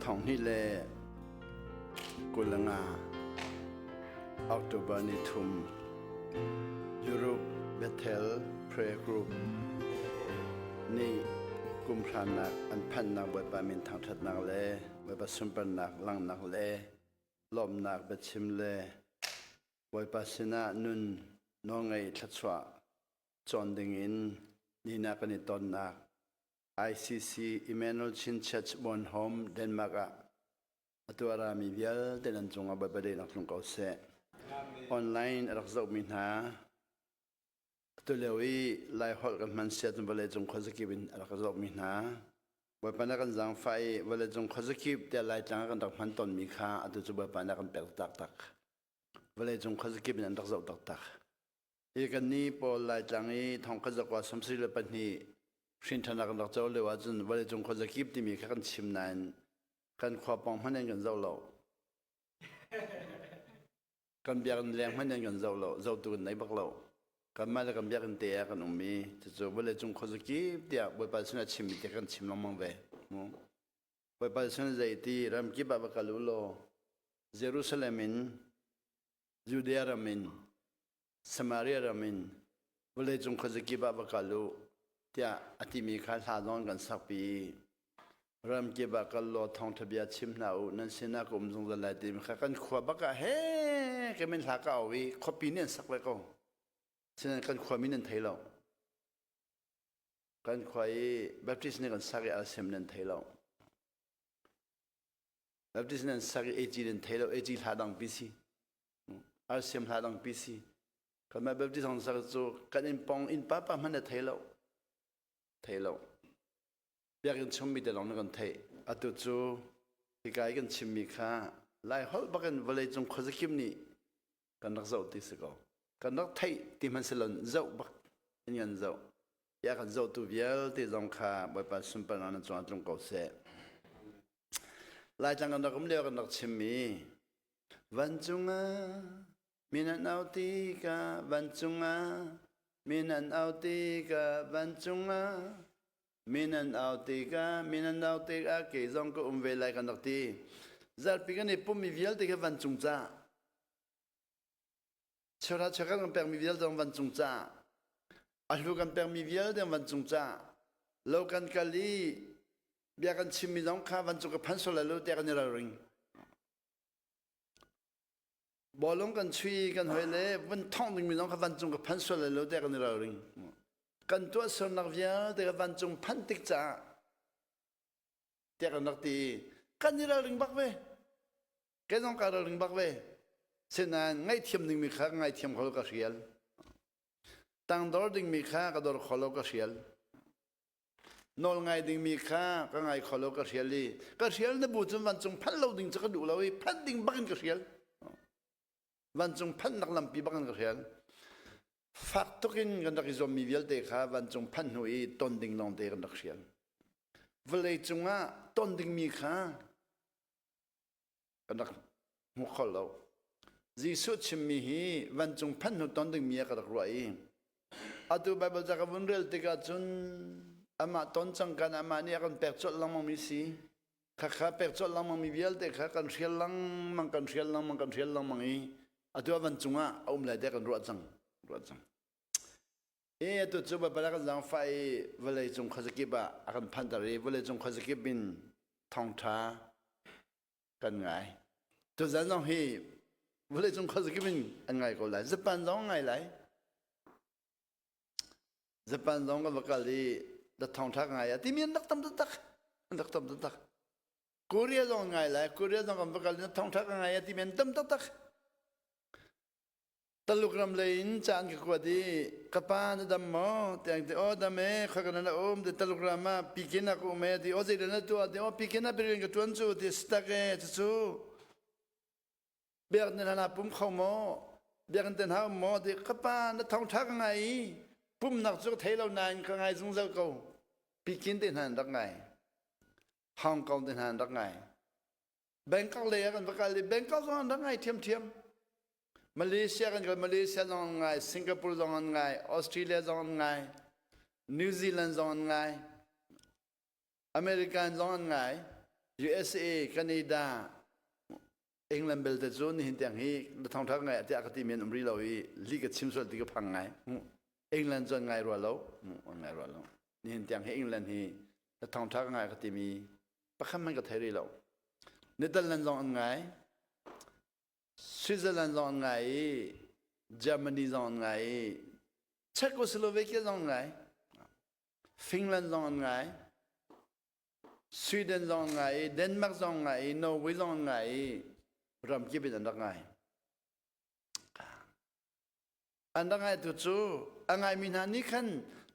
Thong hnih le 25 October ni thum Europe Bethel Prayer Group nih kum hranak an phanhnak Bawipa min thangṭhatnak le Bawipa sunparnak langhnak le lawmhnak biachim le Bawipa sinah nun nawlngaih thluachuah cawn dingin nina kan i tonnak ICC Emmanuel Chin Church Bornholm, Denmark ah atu a rami vialte nan cungah Bawipa daihnak tlung ko seh. Online a rak zohmi hna atu lio i Laiholh kan hman siat vawleicung khuazakip in a rak zohmi hna Bawipa na kan zaangfah i vawleicung khuazakip tiah Laitlang ah kan rak hman tawnmi kha atu cu Bawipa na kan pek taktak. Vawleicung khuazakip in an rak zoh taktak. Hi kannih pawl Laitlang i thongkhat zakua 74 hrinṭhanak kan rak co lio ahcun vawleicung khuazakip timi kha kan chim nain kan khua pawng hmanh in kan zoh lo. Kan biakinn leng hmanh in kan zoh lo, zohtu kan nei bak lo. Kanmah le kan biakinn te ah kan um i cucu vawleicung khuazakip tiah Bawipa sinah chimmi te kan chim lengmang ve. Bawipa sin zei ti ramkip ah va kal u law Jerusalem in Judea ram in Samaria ram in vawleicung khuazakip ah va kal u tiah a timi kha hla zong kan sakpi i ramkip ah kal law thawngṭha bia chim hna u nan sinah ka um zungzal lai timi kha kan khua bak ah he ka min hla ka au i khuapi nih an sak ve ko. Sinain kan khua min an thei lo. Kan khua i Baptist nih kan sak i alsem nan thei lo. Baptist nan sak i AG nan thei lo. AG hla dang pi si. Alsiam hla dang pi si. Kanmah Baptist hong sak cu kan inn pong inn pa pa hmanh na thei lo. Thei lo. Biakinn chungmi te lawng na kan theih. Atu cu hika i kan chimmi kha Lai holh bakin vawleicung khuazakim nih kan rak zoh ti si ko. Kan rak theih ti hmanh si lon zoh bak in kan zoh. Ya kan zohtu vialte zong kha Bawipa sunparnak nan cungah tlung ko seh. Laitlang kan rak um lio kan rak chimmi Vancung ah min an au tikah vancung ah min an au tikah vancung ah min an au tikah min an au tikah kei zong ka um ve lai kan rak ti. Zarhpi kan i pummi vialte kha vancung ca. Cheuhra cheuhkhat kan pekmi vialte zong vancung ca. A hlu kan pekmi vialte vancung ca. Lo kan kal i bia kan chimmi zong kha vancung ka phan sual lai lo tiah kan i ralring. Bawlung kan chui kan hoi le vun thongh dingmi zong kha vancung ka phan sual lai lo tiah kan i ralring. Kan tuahsernak vialte kha vancung phanh tik caah tiah kan rak ti i kan i ralring bak ve. Kei zong kaa ralring bak ve. Sinain ngaihthiam dingmi kha ka ngaithiam kho lo ka hrial. Tangdor dingmi kha ka dor kho lo ka hrial. Nawl ngai dingmi kha ka ngai kho lo ka hrial i ka hrial na bu cun vancung phanh lo ding cu ka duh lo i phanh ding bak in ka hrial. Vancung phanhnak lampi bak in ka hrial. Fak tuk in kan rak i zuammi vialte kha vancung phanh hnu i ton ding lawngte kan rak hrial. Vawlei cungah ton dingmi kha kan rak hmu kho lo. Jesuh chimmi hi vancung phanh hnu ton dingmi ah ka rak ruah i atu Baibal ca ka vun rel tikah cun amah ton cang kan amah nih a kan pek colh lengmangmi si. Khakha pek colh lengmangmi vialte kha kan hrial lengmang kan hrial lengmang kan hrial lengmang i atu ah vancung ah a um lai tiah kan ruah cang ruah cang. E atu cu Baibal a kan zaangfah i vawlei cung khuazakip ah a kan phanter i vawlei cung khuazakip in thawngṭha kan ngai. Tuzan zong hi vawleicung khuazakip in an ngai ko lai. Japan zong ngai lai. Japan zong kan va kal i da thawngṭha ka ngai a timi an rak tam taktak. An rak tam taktak. Korea zong ngai lai. Korea zong kan va kal i na thawngṭha ka ngai a timi an tam taktak. Taluk ram lei in ca an ka kuat i ka pa na dam maw tiang ti aw dam e khoi ka na um ti Taluk ram ah pikin ah ka um e ti aw zeidah na tuah ti aw pikin ah rian ka tuan cu ti stak e cucu biak na hna pum kho maw biakinn te hna um maw ti ka pa na thawngtha ka ngai i pumnak cu ka thei lo nain ka ngai zungzal ko pikin te hna an rak ngai Hong Kong te hna an rak ngai Bangkok lei ah kan va kal i Bangkok zong an rak ngai ṭhiamṭhiam. Malaysia kan kal Malaysia zong an ngai, Singapore zong an ngai, Australia zong an ngai, New Zealand zong an ngai, American zong an ngai. USA, Canada, England belte cu nihin tiang hi na thawngṭha ka ngai tiah ka timi an um rih lo i li ka chim sual ti ka phang ngai. England cu an ngai rua lo. An ngai rua lo. Nihin tiang hi England hi na thawngṭha ka ngai ka timi pakhat hmanh ka thei rih lo. Netherlands zong an ngai. Switzerland zong an ngai i Germany zong an ngai i Czechoslovakia zong an ngai. Finland zong an ngai. Sweden zong an ngai i Denmark zong an ngai i Norway zong an ngai i ramkip in an rak ngai. An rak ngaitu cu a ngaimi hna nih khan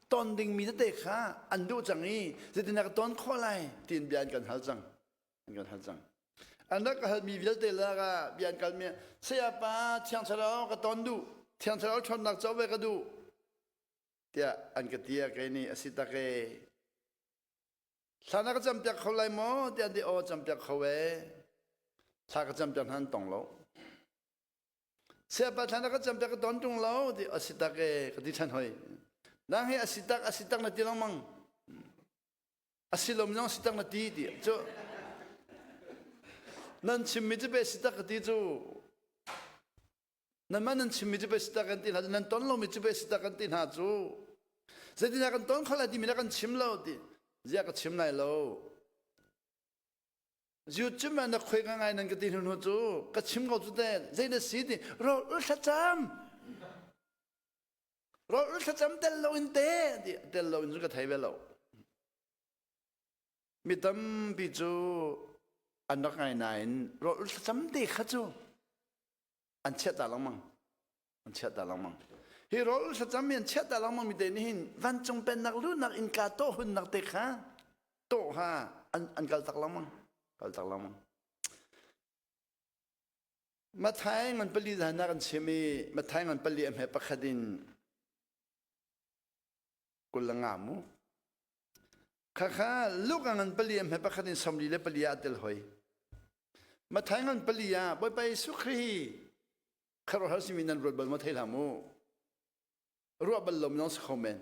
ton dingmi tete kha an duh cang i zeitindah ka ton khawh lai tiin bia an kan hal cang. An kan hal cang. An rak ka halmi vialte lakah bia an kalmi sayapa Thiang Thlarau ka ton duh Thiang Thlarau ṭhawnnak co ve ka duh tiah an ka ti ah kei nih a si tak e Thla na ka campiak kho lai maw tiah an ti aw campiak kho e thla ka campiak hna an tong lo Siapa thla na ka campiak ka ton ṭung lo ti a si tak e ka ti ṭhan hoi nang hi a si tak a si tak na ti lengmang a si lom zong si tak na ti ti cu nan chimmi cu pe si tak ka ti cu Nanmah nan chimmi cu pei si tak kan ti hna cu nan ton lomi cu pei si tak kan ti hna cu zeitindah kan ton kho lai timi na kan chim lo ti ziah ka chim lai lo Ziu na khoi nga ngai nan ka ti hnu hnu cu ka chim ko cu te zei na si ti rawl ul thlacam rawl ul thlacam tel lo in te ti tel lo in cu ka thei ve lo mi tampi cu an rak ngai nain rawl ul thlacam te kha cu an chiah ta lengmang an chiah ta lengmang hi rawl thlacam mi an chiah ta lengmang mi te nih hin vancung pennak luhnak innka tawh hunnak te kha tawh ha an an kal tak lengmang kal tak lengmang Mathai ngan pali zan kan chim i Mathai ngan pali a hme pakhat in 20 le nga mu Khakha Luka ngan pali a hme pakhat in 44 ah tel hoi. Mathai ngan pali ah Bawipa Jesuh Khrih hi khuaruahhar simi nan ruat bal maw thei hlah mu. Ruah bal lo minung si kho men.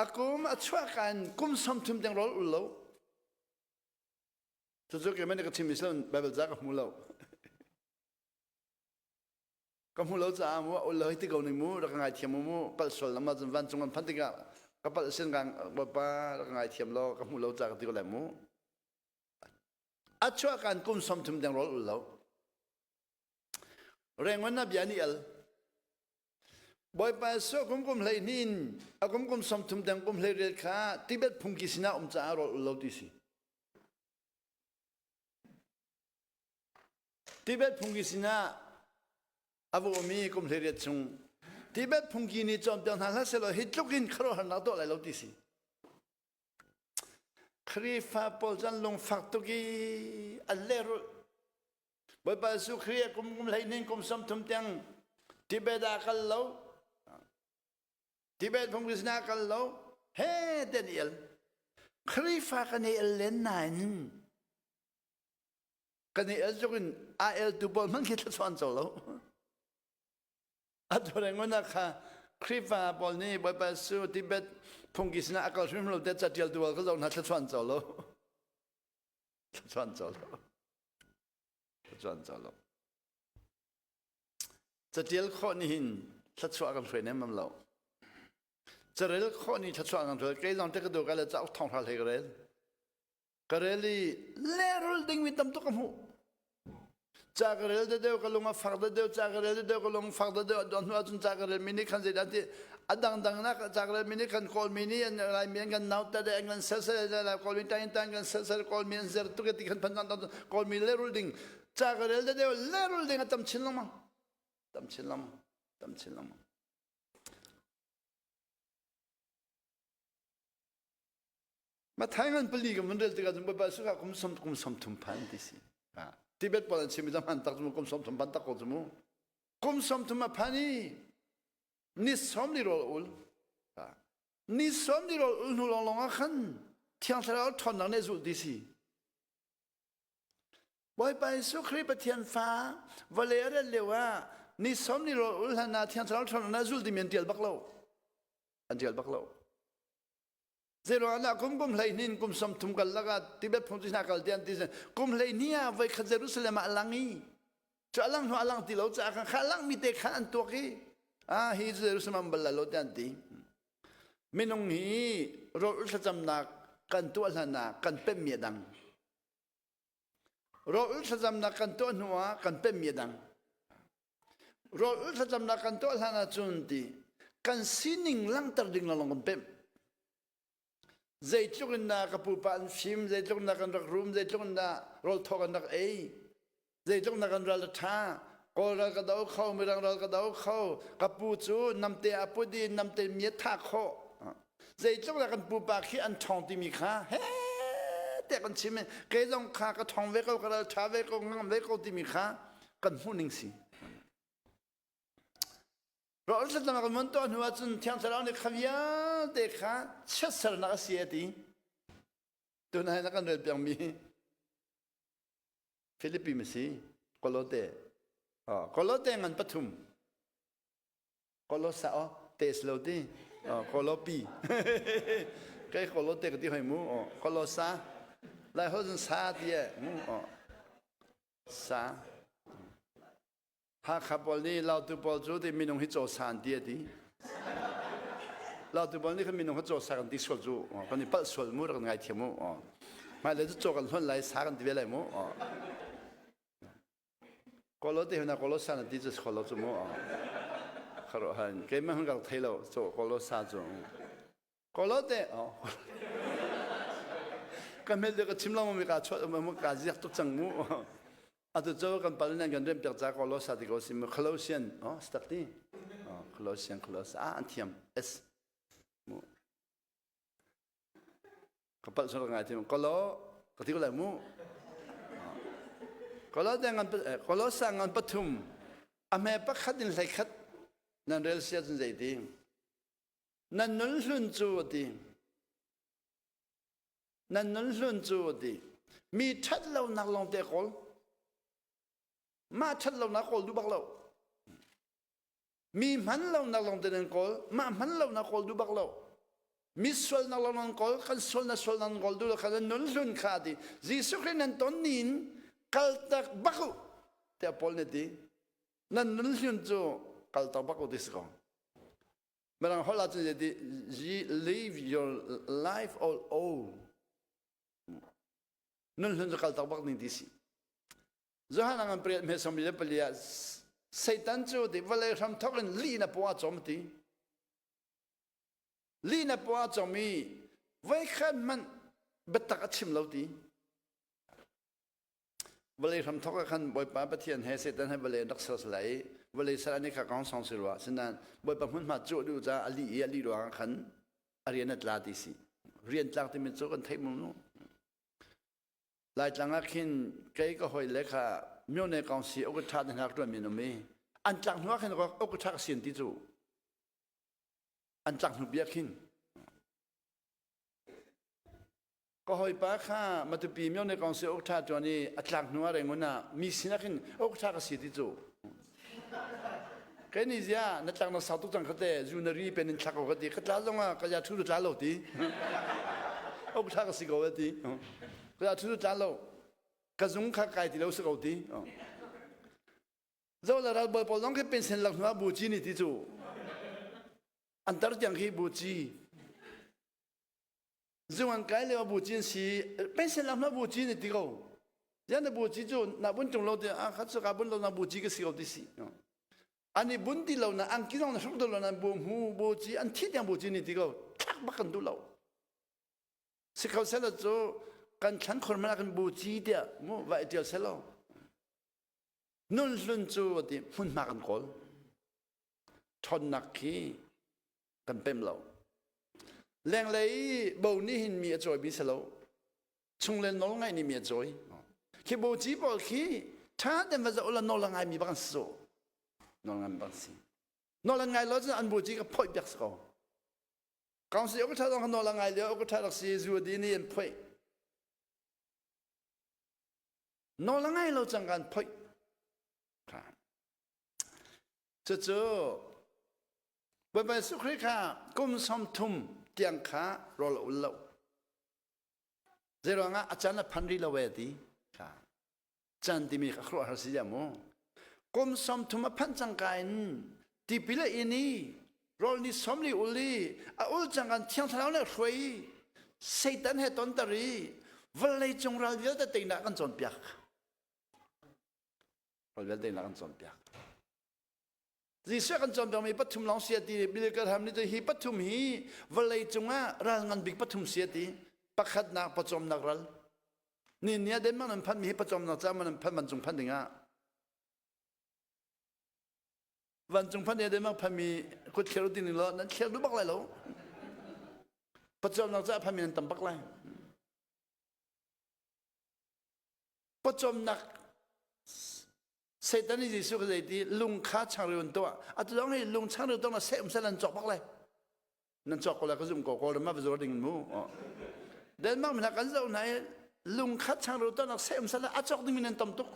A kum a chuah kan kum 30 tiang rawl ul lo. Cucu keimah nih ka chim mi si Bible ca ka hmu lo. Ka hmu lo caah mu ul lo ti ko ning mu rak ngaithiam mu mu palh sual lam ahcun vancung kan phanh tikah ka palh sin ka Bawipa rak ngaithiam law ka hmu lo ca ka ti ko lai mu. A chuah kan kum 30 deng rawl ul lo. Rengon na bia ni al. Bawipa so kum kum hlei hnin a kum kum 30 deng kum hlei rel kha Tibet phungki sinah um caah rawl ul lo ti si. Tibet phungki sinah a va um i kum 18 chung Tibet phungki nih cawnpiak hna hlah sehlaw hi tluk in khuaruahharnak tuah lai lo ti si. Khrihfa pawl cu an lungfak tuk i an lehrulh. Bawipa Jesuh Khrih kum kum 12 kum 30 tiang Tibet ah kal lo. Tibet phungki sinah kal lo. He ten i el. Khrihfa kan i el len nain kan i el tluk in a eltu pawl hmanh khi thluachuah an co lo. Atu rengon ah kha Khrihfa pawl nih Bawipa Jesuh Tibet phungki sinah a kal hrim lo te catial tu ka zoh hna thluachuah an co lo. Thluachuah an co lo. Thluachuah an co lo. Catial khawh nih hin thluachuah kan hruai nem lo. Carel khawh nih thluachuah kan hruai. Kei zong te ka du ka le cauk thong hra hlei ka rel. Ka rel i lehrul dingmi tam tuk ka hmuh. Ca ka rel deuh ka lung a fak deuh ca ka rel deuh ka lung fak deuh a dawh hnu ahcun ca ka rel mi nih khan zeidah ti a dangdang nak ca ka rel mi nih khan Kawlmi nih an Laimi an kan nautat an kan selsel Kawlmi tang tang kan selsel Kawlmi an zer tuk ti khan phan Kawlmi lehrul ding ca ka rel deuh lehrul ding a tam chin lengmang tam chin lengmang tam chin lengmang Mathai ngan pali ka mun rel tikah cun Bawipa sukah kum som kum som thum phan ti si. Tibet pawl an chim i hman tak cu kum som thum phan tak ko cu mu. Kum som thum a phan i ni som ni rawl ul. Ni som ni rawl ul hnu lawng lawng ah khan Thiang Thlarau ṭhawnnak nih zulh ti si. Bawipa Jesuh Khrih Pathian fa vawlei a rat lio ah ni som ni rawl ul hlan ah Thiang Thlarau ṭhawnnak nih zulh timi an ṭial bak lo. An ṭial bak lo. Zeiruangah kum kum 12 kum 30 kal lakah Tibet phung hna kal tian ti kum 12 ah voi khat Jerusalem ah a lang i cu a lang hnu a lang ti lo caah khan kha lang mi te khan an tuak i ah hi Jerusalem an bal la lo tian ti. Minung hi rawl thlacamnak kan tuah hlan ah kan pemmi a dang. Rawl thlacamnak kan tuah hnu ah kan pemmi a dang. Rawl thlacamnak kan tuah hlan ahcun ti kan sining langhter ding lawng kan pemh. Zeitluk in dah ka pupa an fim, zeitluk in dah kan rak rum, zeitluk in dah rawl thaw kan rak ei, zeitluk in dah kan ral a ṭha, Kawl ral ka do kho, Mirang ral ka do kho, ka pu cu namte a put i namte mi a thah khawh. Zeitluk dah kan pupa khi an ṭhawng timi kha he tiah kan chim i kei zong kha ka ṭhawng ve ko, ka ral ṭha ve ko, ngam ve ko timi kha kan hmuh ning si. Rawl thlacam kan mun tuah hnu ahcun Thiang Thlarau nih kha vialte kha chiatsernak a si a ti. Tunai na kan rel piangmi Philippi mi si Kolote. Oh, Kolote ngan pathum. Kolosa oh, te lo ti. Oh, Kolopi. Kai Kolote ka ti hoi mu. Oh, Kolosa. Lai ho zun sa ti e. Mu oh. Sa. Hakha pawl nih Lautu pawl cu ti minung hi caw sa an ti a ti. Lautu pawl nih khan minung hi caw sa kan ti sual cu kan i palh sual mu rak ngai thiam mu. Hmailei cu caw kan hluan lai sa kan ti ve lai mu. Kolo te huna kolo sa na ti cu kolo cu mu. Kharo han keimah hun kal thei lo caw kolo sa cu. Kolote ka hmel ka chim lo mi ka chuat um ka ziak tuk cang mu. Atu cu kan pal nan kan rem piak ca Kolosa ti ko sim Colossian oh stak ti oh Colossian Colossa ah an thiam S mu ka pal sor ngai thiam Kolo ka ti ko lai mu Kolote ngan Kolosa ngan pathum a hme pakhat in hlei khat nan rel sia cun zei ti Nan nun hlun cu a ti. Nan nun hlun cu a ti. Mi ṭhat lonak lawngte kawl. Mah ṭhat lonak kawl duh bak lo. Mi hman lonak lawngte nan kawl. Mah hman lonak kawl duh bak lo. Mi sualnak lawng nan kawl. Kan sualnak sualnak nan kawl duh lo kha nan nun hlun kha a ti. Jesuh Khrih nan ton ni in kaltak bak u tiah Paul nih a ti. Nan nun hlun cu kaltak bak u ti si ko. Mirang holh ahcun zeiti live your life all old. Nun hlun cu kal tak bak ning ti si. Johan ang priat me som le pali ah Satan cu ti vawlei hram thok in li na paw a chom ti. Li na paw a chom i voikhat hmanh biatak a chim lo ti. Vawlei hramthawk ah khan Bawipa Pathian he Satan he vawlei an rak ser lai i vawlei sal an i kha kong song si rua. Sinain Bawipa hmunhma cuh duh caah a lih i a lih ruangah khan a rian a tla ti si. Rian tlak timi cu kan theih mu nu. Laitlang ah khin kei ka hawi le kha myone kong si uk ṭha te hna ṭuan mi an um i an tlak hnu ah khin uk ṭha ka sian ti cu an tlak hnu bia khin Ka hawipa kha Matupi myone kong si uk ṭha ṭuan i a tlak hnu ah Rangoon ah mi sinak in uk ṭha ka si ti cu. Kai ni zia na tlak na sau tuk cang kha te zu na ri pen in thlak ko ka ti ka tla zong ah ka ya thu tla lo ti. Uk ṭha ka si ko ti. Ka ya thu tla lo. Ka zung kha kai ti lo si ko ti. Zo la ral bawi pawl zong khi pension lak hnu ah bu ci ni ti cu. An tar tiang khi bu ci. Zung an kai lio bu cin si pension lam na bu ci ni ti ko. Yan na bu ci cu na bun tung lo ti a khat ka bun lo na bu ci ka si ko ti si. Ani bun ti lo na ang ki zong na hruk lo na bu mu bu ci an thi tiang bu ci ni ti ko. Thlak bak kan du lo. Si kho selo cu kan thlan khor mana kan bu ci tiah mu va tial selo. Nun hlun cu ti hmun hma kan kawl. Ṭhawnnak khi kan pem lo. Lenglei bo nih hin mi a cawimi si lo. Chungle nawl ngaih nih mi a cawi. Khi bo ci pawl khi ṭha ten va zoh la nawl a ngaimi bak an si. Nawl ngai bak si. Nawl an ngai lo cun an bu ci ka phoih piak si ko. Council ok ṭha zong nawl a ngai lio ok ṭha rak si zu di nih an phoih. Nawl a ngai lo cang kan phoih. Cucu Bawipa Jesuh Khrih kha kum 30. tiang kha rawl a ul lo. Zeiruangah a can a phan rih lo e ti kha. Can timi kha khuaruahhar si ya mu. Kum 30 a phanh cangka in tipil a in i rawl ni 40 ul i a ul cang kan thiang thlarau le hruai i Satan he tonter i vawlei cung ral vialte teinak kan cawnpiak. Ral vialte teinak kan cawnpiak. Jesuh kan cawnpiakmi pathum lawng si a ti. Billy Graham nih cun hi pathum hi vawlei cungah ral ngan bik pathum si a ti. Pakhatnak pawcawmnak ral. Ni ni ah Denmark nan phanmi hi pawcawmnak caah man phan vancung phan dingah. Vancung phan dingah Denmark phanmi kut thler ti ning law nan thler duh bak lai lo. Pawcawmnak caah phanmi nan tam bak lai. Pawcawmnak Satan nih Jesuh kha zeiti lung kha changreu in tuah. Atu zong hi lung changreu tuah na seh um seh nan cawk bak lai. Nan cawk ko lai ka zum ko kawl ram ah va zuar ding mu. Denmark mi hna kan zoh hna i lung kha changreu tuah nak seh um seh a cawk ding mi nan tam tuk.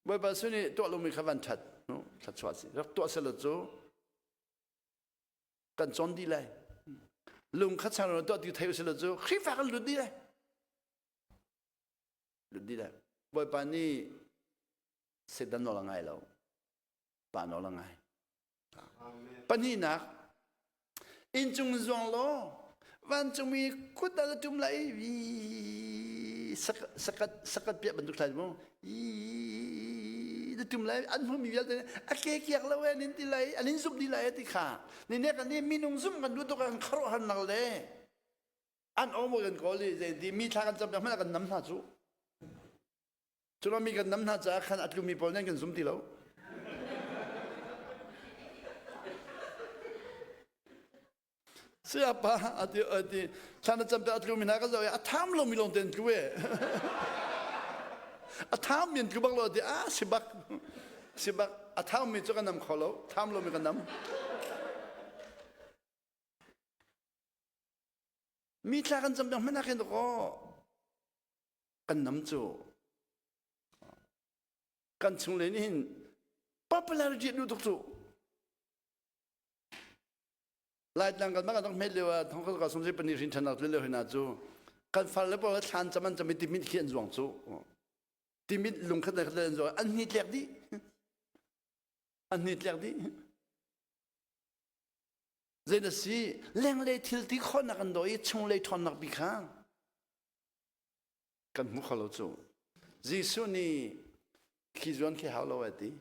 Bawipa sun i tuah lomi kha van that. Thluachuah si. Rak tuah selaw cu kan cawn dih lai. Lung kha changreu tuah ti thei usila cu Khrihfa kan lut dih lai. Lut dih le Bawipa nih Satan nawl a ngai lo. Pa nawl a ngai. Pahnihnak, inncung zuang law vancungmi kut a tum lai i sakat sakat piah bantuk thlai mu i na tum lai an hmumi vialte a ke kiak lo e nin ti lai an in zumh di lai ti kha ni ne kan ni minung zumh kan duh tuk kan kharuah har nak le An aw mawi kan kawl i zeiti mi thla kan cam piak hmanh ah kan nam hna cu. Culo mi kan nam hna caah khan a tlumi pawl nih an kan zum ti lo. Sayapa ati ati thla na cam piak a tlumi hna ka zoh i a tham lomi lawng te an tlu e. A tham mi an tlu bak lo ti a si bak si bak a tham mi cu kan nam kho lo tham lomi kan nam. Mi thla kan cam dang hmanh ah khin kaw kan nam cu kan chung le nih hin popularity duh tuk cu Laitlang kan mah kan hmet lio ah thong ka sum si pani hrin than nak lio hina cu kan far le pawl thlan cam an cam i timit khi an zuang cu timit lung khat le khat an zuang an hni tlek dih an hni tlek dih Zei na si? Lenglei thil ti khawhnak an daw i chunglei ṭhawnnak bi kha kan hmu kho lo cu. Jesuh nih khi zuan khi hau lo a ti.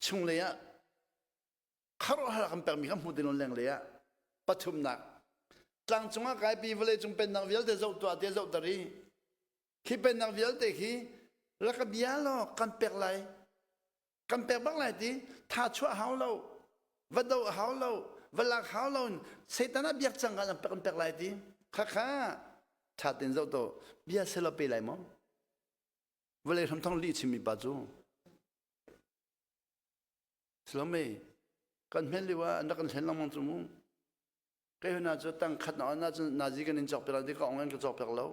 Chunglei ah khuaruahhar kan pekmi kan hmu ti lo lenglei ah pathumnak tlangcung ah kaipi vawlei cung pennak vialte zoh tuah te zoh ter i khi pennak vialte khi rak ka bia law kan pek lai kan pek bak lai ti tha chuah hau lo va do hau lo va lak hau lo in Satan ah biak cang kan pek kan pek lai ti kha kha tha ten zoh to bia selo pe lai maw vawlei hram thong lih chimmi pa cu Salome kan hmen liu ah an rak kan hlen lengmang cu mu Kei hna cu tang khat na on ahcun nazi kan in cawk piak ti ka ong in ka cawk piak lo.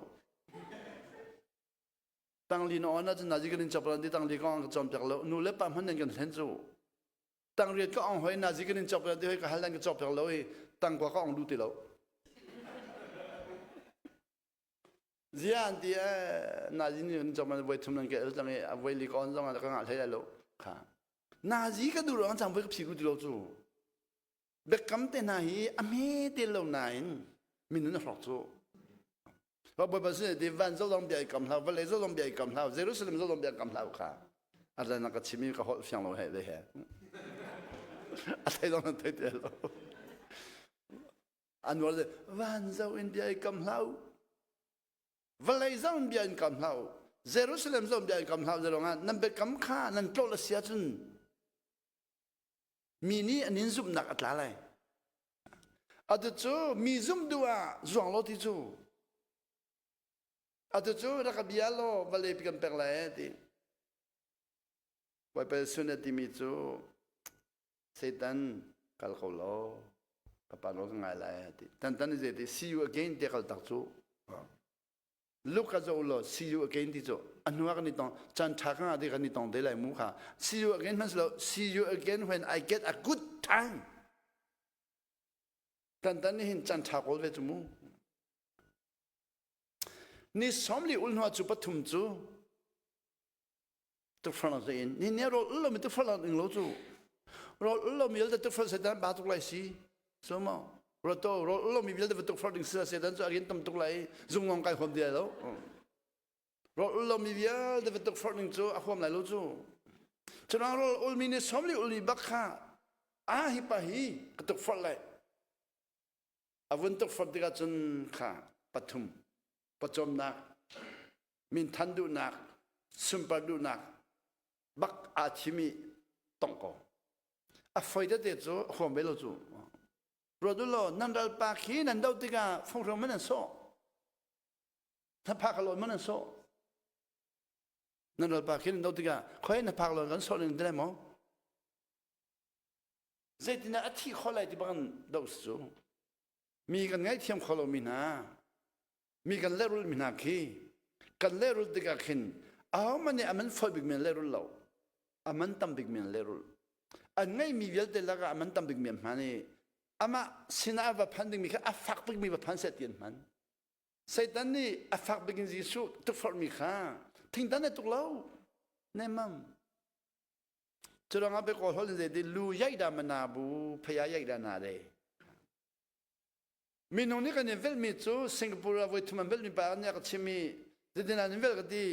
Tang li na on ahcun nazi kan in cawk piak ti tang li ka ong ka cawm piak lo. Nu le pa hmanh nan kan hlen cu. Tang riat ka ong hoi nazi kan in cawk piak ti hoi ka hal nan ka cawk piak lo i tang kua ka ong duh ti lo. Zia an ti eh nazi nih kan cawk man voi thum nan ka el tang i a voi li ka on zong ah ka ngah hlei lai lo. Kha. Nazi ka duh ruang cang voi ka phi ku ti lo cu. Biakam te hna hi a hme te lo nain minun a hrawk cu. Bawipa sin ti van zolong bia i kam hlah, vawlei zolong bia i kam hlah, Jerusalem zolong bia kam hlah kha. A ran ka chim i ka holh fiang lo he le he. A thei dong nan thei te lo. Anwar le van zo in bia i kam hlah vawlei zo in bia in kam hlah Jerusalem zo in bia in kam hlah zalong ah nan biakam kha nan tlol a si ahcun Mi nih an in zumhnak a tla lai. Atu cu mi zumh duh ah zuang lo ti cu. Atu cu rak ka bia law vale pi kan pek lai ti. Bawipa sun a timi cu Satan kal ko law ka pa nawl ka ngai lai ti. Tan tan zei ti see you again te kal tak cu. Look a zo law see you again ti cu. A hnu ah kan i tong caan ṭha ka ngah ti kan i tong te lai mu kha. See you again hmanh si lo. See you again when I get a good time. Tantan nih hin caan ṭha kawl ve cu mu. Ni 40 ul hnu ah cu pathum cu tukforhnak cu in ni ne rawl ul lomi tukforhnak ing lo cu rawl ul lomi vialte tukforh Satan ba tuk lai si so mo roto rawl ul lomi vialte va tukforh ding si Satan cu a rian tam tuk lai zung ngong kai huam ti lai lo rawl ul lomi vialte va tukforh ding cu a huam lai lo cu Cunang rawl ulmi nih 40 uli bak kha a hi pa hi ka tukforh lai a vun tukforh tikah cun kha pathum pawcawmnak minthan duhnak sunpar duhnak bak aa thim i tong ko a foi tete cu a huam ve lo cu ruat u law nan ralpa khi nan do tikah funghrang man an sawh hnaphak a lawn man an sawh nan ralpa khi nan do tikah khoi hnaphak lawn kan sawh ning ti lai maw zeitindah a thi kho lai ti bang do si cu mi kan ngaihthiam kho lomi hna mi kan lehrulh mi hna khi kan lehrulh tikah khin ahohmanh nih a man fawi bikmi an lehrulh lo a man tam bikmi an lehrulh an ngeihmi vialte lakah a man tam bikmi an hman i amah sinah a va phan dingmi kha a fak bikmi va phan seh ti an hman Satan nih a fak bik in Jesuh tukforhmi kha thingtan a tuk lo nemam Curangah pe kawl holh in zeiti lu yaih dah mana bu phaya yaih dah na de. Minung nih kan in velhmi cu Singapore ah voi thum an velhmi pa nih a ka chim i zeitin an in velh ka ti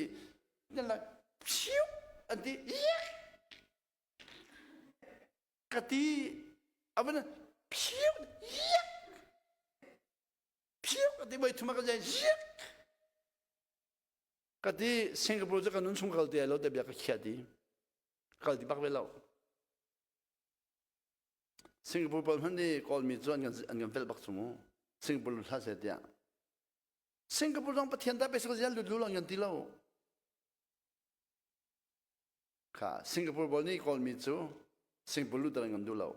nan like psiu an ti yak ka ti a van psiu yak psiu ka ti voi thum a ka zai yak Ka ti Singapore cu ka nun chung kal ti ai lo te bia ka khiat i kal ti bak ve lo. Singapore pawl hmanh nih Kawlmi cu an kan an kan velh bak cu mu. Singapore lut hlah seh tiah. Singapore zong Pathian dah pesik zial lut lu lo an ti lo. Kha Singapore pawl nih Kawlmi cu Singapore lut an kan duh lo.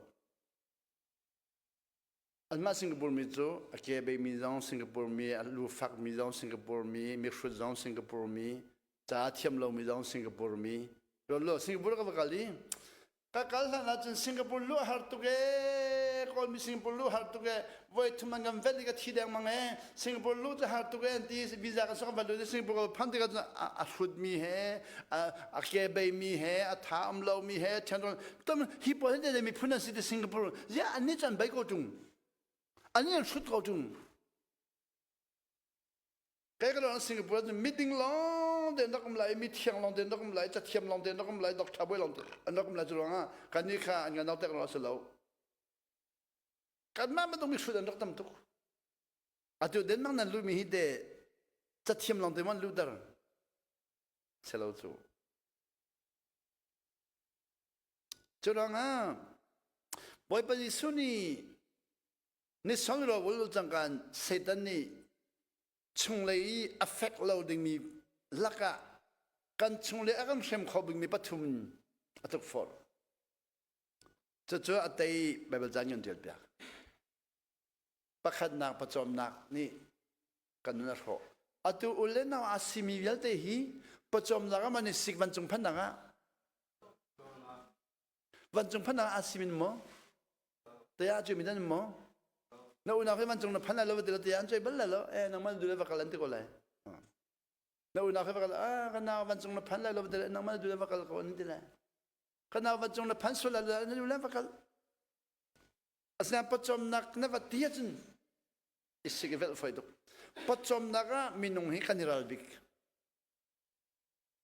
Anmah Singapore mi cu a ke beimi zong Singapore mi, a lu fakmi zong Singapore mi, mihrut zong Singapore mi, ca thiam lomi zong Singapore mi. Lo Singapore ka va kal i ka kal hlan ahcun Singapore lu har tuk ee Kawlmi Singapore lu har tuk ee voi thum an kan vet i ka thi dengmang ee Singapore lu cu har tuk ee an ti visa kan sok va lu Singapore ka phan tikah a hrutmi he a ke beimi he a tha um lomi he ṭhen tam hi pawl hi miphun an si ti Singapore ziah an nih cu an bei ko ṭung an nih an hrut ko ṭung kai ka lo Singapore cu miding lawng te an rak um lai mi thiang lawng te an rak um lai cathiam lawng te an rak um lai doctor bawi lawng te an rak um lai cu ruangah kan nih kha an kan tek lo si lo kanmah bantuk mi hrut an rak tam tuk atu Denmark nan lumi hi te cathiam lawng te man luter selo cu Cu ruangah Bawipa Jesuh nih ni songro ul cangkan Satan nih chunglei i a fek lo dingmi lakah kan chunglei a kan hrem kho bikmi pathum a tukforh. Cucu a tei Baibal caan kan ṭial piak. Pakhatnak pawcawmnak nih kan nun a hrawh. Atu u le nau a simi vialte hi pawcawmnak ah man i sik vancung phannak ah vancung phannak ah a simin maw taya cu mi nan maw na unau he vancung na phan lai lo ti lo taya an choi bal lai lo eh nangmah du le va kal an ti ko lai na unau he va kal ah ka nau vancung na phan lai lo ti le nangmah du le va kal ko an ti lai ka nau vancung na phan sual lai lo na du le va kal asinain pawcawmnak na va ti ahcun i sik i velh foi tuk pawcawmnak ah minung hi kan i ral bik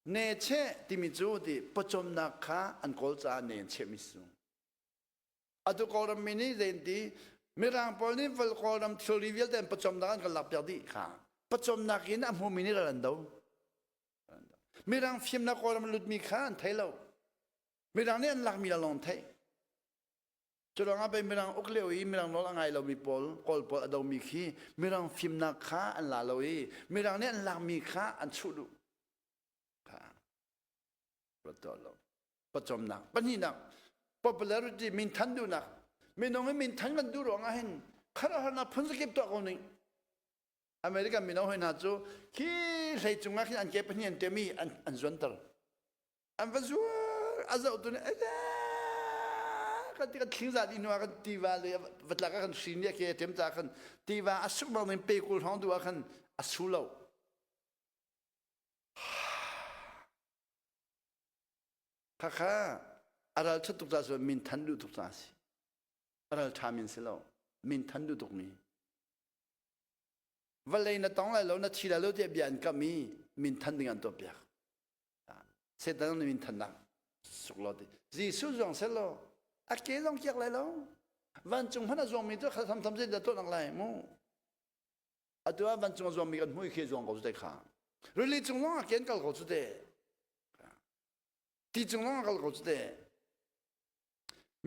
Ne cheh timi cu ti pawcawmnak kha an kawl caah ne an chehmi si. Atu Kawlram mi nih zei an ti Mirang pawl nih vol Kawlram thilri vialte an pawcawmnak an kan lakpiak dih kha. Pawcawmnak in a hmumi nih ral an do. Mirang fimnak Kawlram lutmi kha an thei lo. Mirang nih an lakmi lawng an theih. Cu ruangah pei Mirang uk lio i Mirang nawl a ngai lomi pawl, Kawl pawl a domi khi Mirang fimnak kha an la lo i Mirang nih an lakmi kha an chuh duh. Kha ruat tuah lo. Pawcawmnak. Pahnihnak, popularity minthan duhnak. Minung i minthan kan duh ruangah hin khuaruahharnak phun zakip tuah ko ning. American mino hoi hna cu khi hlei cungah khin an ke pahnih an ṭem i an zuanter. An va zuar a zoh tu nih kan ti kan thling za dih hnu ah kan tiva le va tlak ah kan hri nih a ke a ṭem caah khan tiva a suk bang in pe kul hrawng duh ah khan a su lo. Khakha a ral ṭhat tuk caah cun min than duh tuk caah a si. A ral ṭha min si lo. Min than duh tuk mi. Vawlei na tong lai lo na thi lai lo tiah bia an kamh i min than ding an tuah piak. Satan nih min thannak suk lo ti. Jesuh zong seh law a ke zong kiak lai lo. Vancung hmanh a zuangmi cu kha tham tham zein dah tuah nak lai mu. Atu ah vancung a zuangmi kan hmuh i khi zuang ko cu te kha. Rili cung zong ah ken kal ko cu te. Ti cung zong ah kal ko cu te.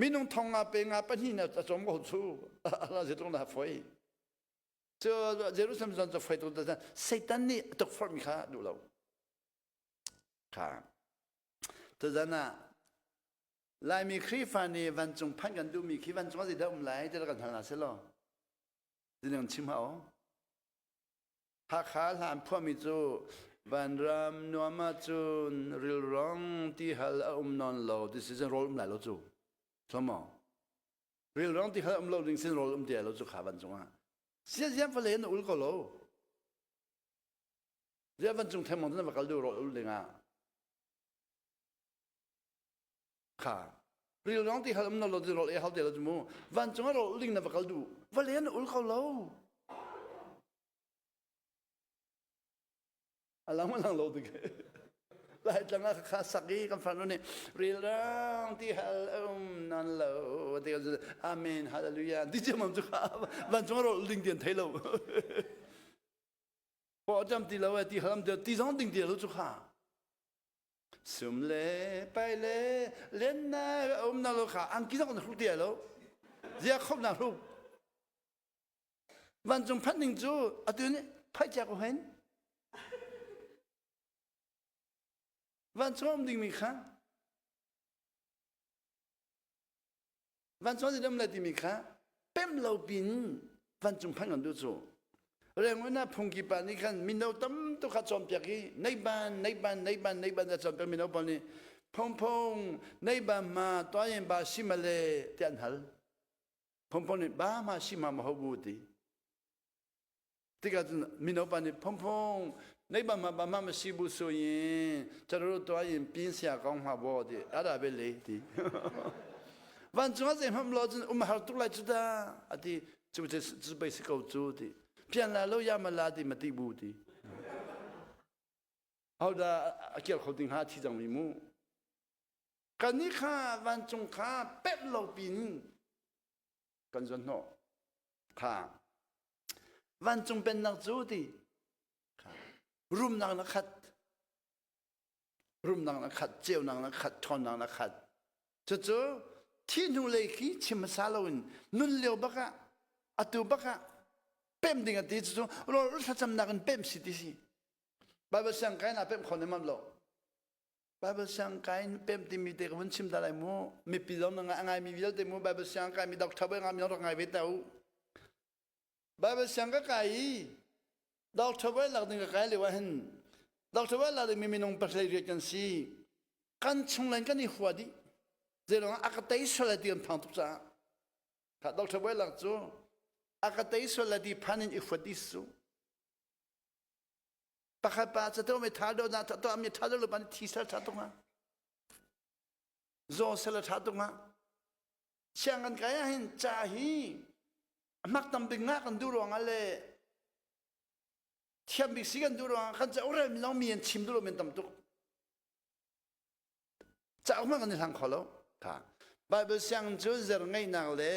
Minung thong nga pe nga pahnih na a cawm ko cu. Ala zetlung na foi. Cu Jerusalem zon cu foi tu Satan nih a tukforhmi kha duh lo. Kha. Tuzan ah Laimi Khrihfa nih vancung phanh kan duhmi khi vancung ah zeidah um lai ti kan hal hna seh law. Zining chim hau. Hakha hla an phuahmi cu vanram nuam ahcun rilrong ti hal a um nawn lo ti si cun rawl um lai lo cu. Somo. Rilrong ti hal um lo ding sin rawl um ti lo cu kha vancung ah. Sia ziam fale na ul ko lo. Zia vancung themong na va kal du rawl ul ding ah. Kha. Rilrong ti hal um na lo ti rawl e hal te lo cu mu. Vancung ah rawl ul ding na va kal du. Vale na ul ko lo. Alang alang lo tik. Lai tlang ah kha sak i kan farnu nih rilrang ti hal um nan lo ti amen hallelujah ti ciamam cu kha vancung rawl ding ti an thei lo. Paw jam ti lo ti halam ti ti zong ding ti lo cu kha. Sum le pai le len na um na lo kha angki zong na hruk ti lo. Zia khop na hruk. Vancung phanh ding cu atu nih phai cia ko hen. Vancung um dingmi kha vancung an um lai timi kha pem lo pin vancung phanh kan duh cu. Rengon ah phungki pa nih khan mino tam tuk kha cawnpiak i nei ban nei ban nei ban nei ban a cawnpiak mino pawl nih phung phung nei ban ma toyin ba simale ti an hal. Phongphong nih ba ma si ma ma ho bu ti. Tikah cun mino pa nih phongphong nei ba ma ba ma ma si bu su yin charu to yin pin sia kong ma bo ti ada be le ti. Van cung ah zei hmam lo cun um har tuk lai cu ta ati cu cu cu bai si ko cu ti. Pian la lo ya ma la ti ma ti bu ti. Hauda a kial kho ding ha thi cang mi mu. Kannih kha vancung kha pemh lo pin kan zuan hnawh. Kha vancung pennak cu ti kha rumnak na khat rumnak na khat ceunak na khat ṭhawnnak na khat cucu thi hnu lei khi chim hmasa loin nun lio bak ah atu bak ah pemh ding a ti cucu rawl thlacamnak in pemh si ti si Bible siang kai na pemh kho ne mam lo Bible siang kai in pem timi te ka vun chim ta lai mu. Mipi zong na ngai ngaimi vialte mu Bible siang kai mi doctor bai ngami rak ngai ve ta u. Bible siang ka kai i doctor bai lak ding ka kai lio ah hin doctor bai lak ding mi minung pahlei riat kan si. Kan chung len kan i hua dih. Zeiruang a ka tei sual lai ti kan phang tuk caah. Kha doctor bai lak cu a ka tei sual lai ti phan in i huat dih su. Pakhat pa ca to mi tha do na to mi tha do lu pan thi sal tha tung ha. Zo sal tha tung ha. Siang kan kai ah hin cha hi mak tam bik nga kan du ruang ah le thiam bik si kan du ruang ah kan ca urel mi long mi an chim du lo men tam tuk. Cauk hmanh kan i hlang kho lo. Kha. Bible sianginn cu zer ngeihnak le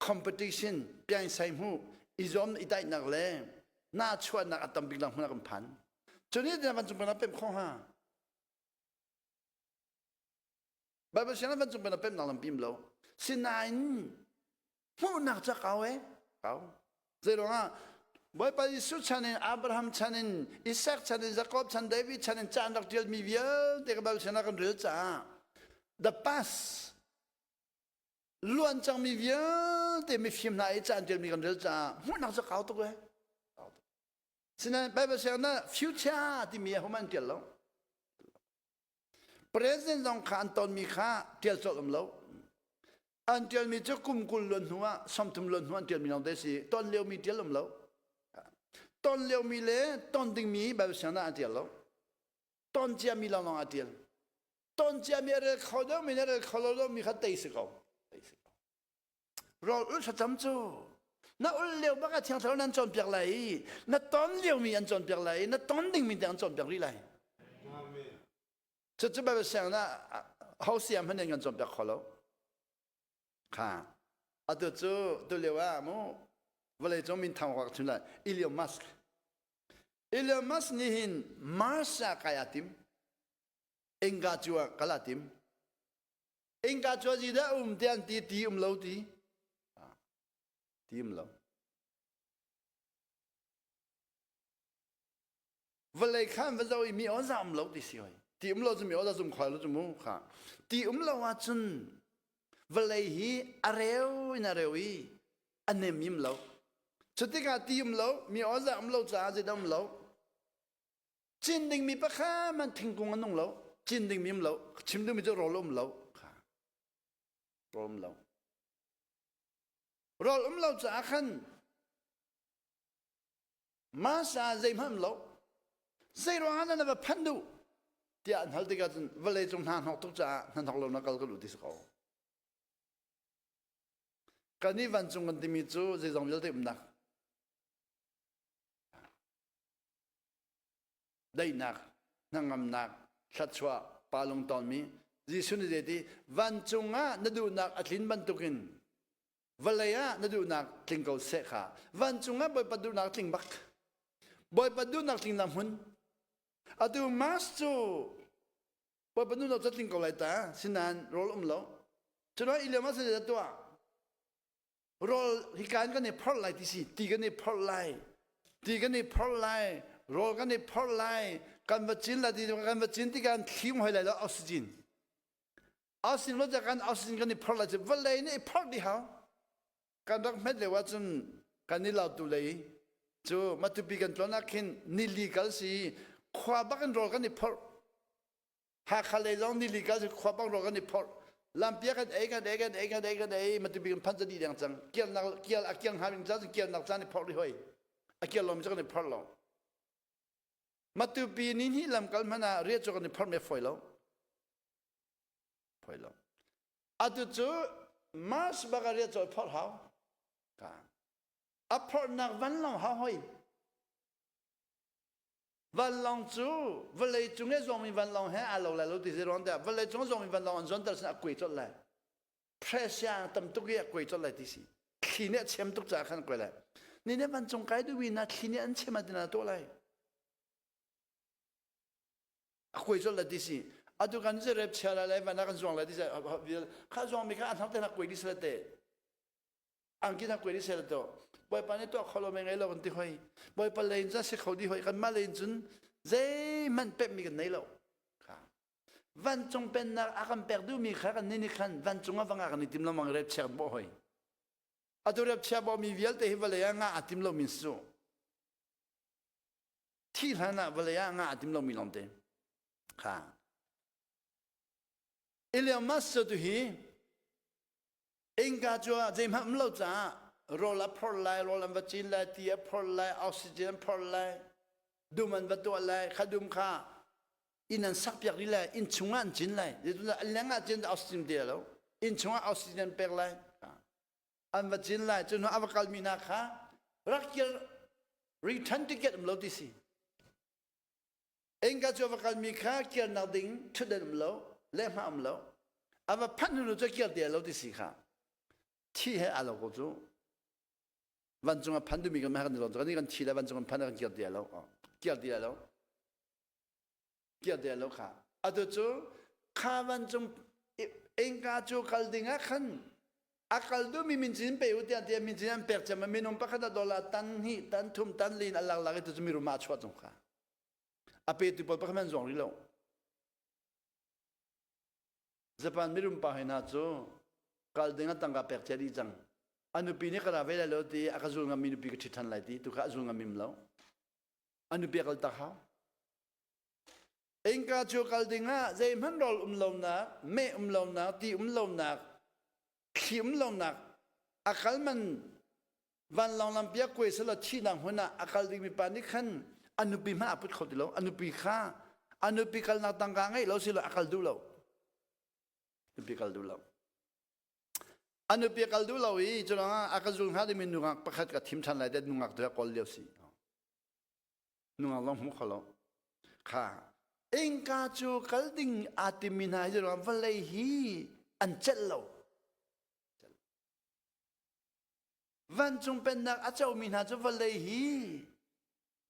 competition piangsai hmuh i zuam i taihnak le na chuahnak a tam bik lang hmun ah kan phan. Cu nih vancung pennak pemh kho hnga. Bible sianginn vancung pennak pemhnak lam pim lo. Sinain hmuhnak cu a kau e kau zeiruangah Bawipa Jesuh chan in Abraham chan in Isaac chan in Jacob chan David chan in ca an rak ṭialmi vialte ka Bible chan ah kan rel caah the past luan cangmi vialte mifim hna i ca an ṭialmi kan rel caah hmuhnak cu kau tuk e. Sinain Bible siang na future timi a hum an tial lo. President zong kha an tonmi kha tial colh um lo. An tialmi cu kum 20 luan hnu ah 30 luan hnu an tialmi lawng te si. Ton liomi tial um lo. Ton liomi le ton dingmi Bible siang ah an tial lo. Ton ciami lawng lawng a tial. Ton ciami a rel kho deuhmi le rel kho lo deuhmi kha tei si ko. Tei si ko. Rawl ul thlacam cu na ul lio bak ah thiang thlarau nan cawnpiak lai i na ton liomi an cawnpiak lai i na ton dingmi te an cawnpiak rih lai. Cucu Bible siang na ho siam hmanh in kan cawnpiak kho lo. Kha atu cu tu lio ah mu vawlei cung min thang wak chun lai Elon Musk. Elon Musk nih hin Mars ah kai a tim. Inga cu ah kal a tim. Innka cu a dah um te an ti ti um lo ti. Ti um lo. Vawlei khan va zoh i mi aw za um lo ti si hoi. Ti um lo cu mi aw za zum khoi lo cu mu kha. Ti um lo ahcun vawlei hi a reu in a reu i a nem im lo. Cutikah ti um lo, mi aw za um lo caah zeidah um lo. Cin dingmi pakhat man thingkung an nung lo. Cin dingmi um lo. Chim dingmi cu rawl um lo. Rawl um lo. Rawl um lo caah khan masa zeihmanh um lo. Zei ruangah na va phanh duh tiah an hal tikah cun vawlei cung hna hnok tuk caah hna hnok lo na kal ka lu ti si ko. Kan i vancung kan timi cu zeizong vialte umnak daihnak, hnangamnak, thluachuah, pa lungtawnmi Jesuh nih zeiti vancung ah na duhnak a tlin bantukin vawlei ah na duhnak tling ko seh kha vancung ah Bawipa duhnak tling bak Bawipa duhnak tling na hmun atu Mars cu Bawipa duhnak cu tling ko lai ta sinain rawl um lo cuno Elon Musk nih tuah Rawl hika in kan i phorh lai ti si, ti kan i phorh lai, ti kan i phorh lai, rawl kan i phorh lai, kan va cin lai ti kan va cin tikah an thli hoi lai lo oxygen. Oxygen lo kan oxygen kan i phorh lai cu vawlei nih i phorh dih hau. Kan rak hmet lio ahcun kan i lautu lei cu Matupi kan tlawn ah khin nili kal si khua bak in rawl kan i phorh. Hakha lei zong nili kal khua bang ro kan i phorh. Lampiak kan ei kan ei kan ei kan ei kan ei matupi kan phan dih deng cang. Kialnak kial a kial hnga ding caan kialnak caan i phorh rih hoi. A kial lomi cu kan i phorh lo. Matupi ni hnih lam kal hmanh ah riah cu kan i phorh me foi lo. Foi lo. Atu cu Mars bak a riah cu i phorh hau. Ka. A phorhnak vanlawng hau hoi. Vanlawng cu vawlei cung i zuangmi vanlawng he aa lo lai lo ti si ruang tiah vawlei cung zuangmi vanlawng an zuanter sin a kuai colh lai. Pressure tam tuk i a kuai colh lai ti si. Thli nih a chem tuk caah khan a kuai lai. Ni nih vancung kai duhmi na thli nih an chem ah tina tuah lai. A kuai colh lai ti si. Atu kan si rep chia lai lai van ah kan zuang lai ti si. Kha zuangmi kha an hak te na kuai di sila te. Angki na kuai sel to. Bawipa nih tuah kho lo me ngei lo kan ti hoi. Bawipa lei in cun si kho di hoi kan mah lei in cun zeihmanh pemmi kan nei lo. Kha. Vancung pennak a kan pek duhmi kha kan nih khan vancung ah va nga kan i tim lo mang rep chia bawh hoi. Atu rep chia bawh mi vialte hi vawlei ah nga a tim lo mi su. Thi hlan ah vawlei ah nga a tim lo mi lawngte. Kha. Elon Musk tu hi Innka cu zeihmanh um lo caah rawl a phor lai, rawl an va cin lai, ti a phor lai, oxygen an phor lai, dum an va tuah lai, kha dum kha inn an sak piak rih lai, inn chungah an cin lai. Zeitindah a leng ah cin oxygen ti lo. Inn chungah oxygen an pek lai. An va cin lai. Cu hnu a va kalmi hna kha rak kir return ticket um lo ti si. Innka cu a va kalmi kha kirnak ding ṭhutdan um lo, lehhmah um lo. A va phanh hnu cu kir ti lo ti si kha. Thi he aa lo ko cu. Vancung a phan duhmi kan kan lon kan kan thi le vancung an phan kan kir ti lo. Kir ti lo. Kir ti lo kha. Atu cu kha vancung innka cu kal ding ah khan a kal duhmi min cin pe u tiah tiah min cin an pek cem minung pakhat a dollar tan hnih tan thum tan lin a lak lak i tu cu mirum ah chuah cung kha. A petu pawl pakhat hmanh zuang rih lo. Japan mirum pa hoi hna cu kal ding ah tangka pek cia dih cang. A nupi nih ka ra ve lai lo ti a ka zul ngammi nupi ka ṭhit ṭhan lai ti tu kha a zul ngam lo. A nupi a kal tak hau. Innka cu kal dingah zeihmanh rawl um lonak, meh um lonak, ti um lonak, thli um lonak, a kal man vanlawng lampi ah kuai selaw thihnak hmun ah a kal dingmi pa nih khan a nupi hmanh a put kho ti lo. A nupi kha a nupi kalnak tangka ngeih lo silo a kal duh lo. Nupi kal duh lo. A nupi a kal duh lo i cu a ka zul hnga dingmi nungak pakhat ka thim ṭhan lai det nungak tu kawl lio si. Nungak zong hmu kho lo. Kha innka cu kal ding aa timmi hna hi vawlei hi an celh lo. Vancung pennak a comi hna cu vawlei hi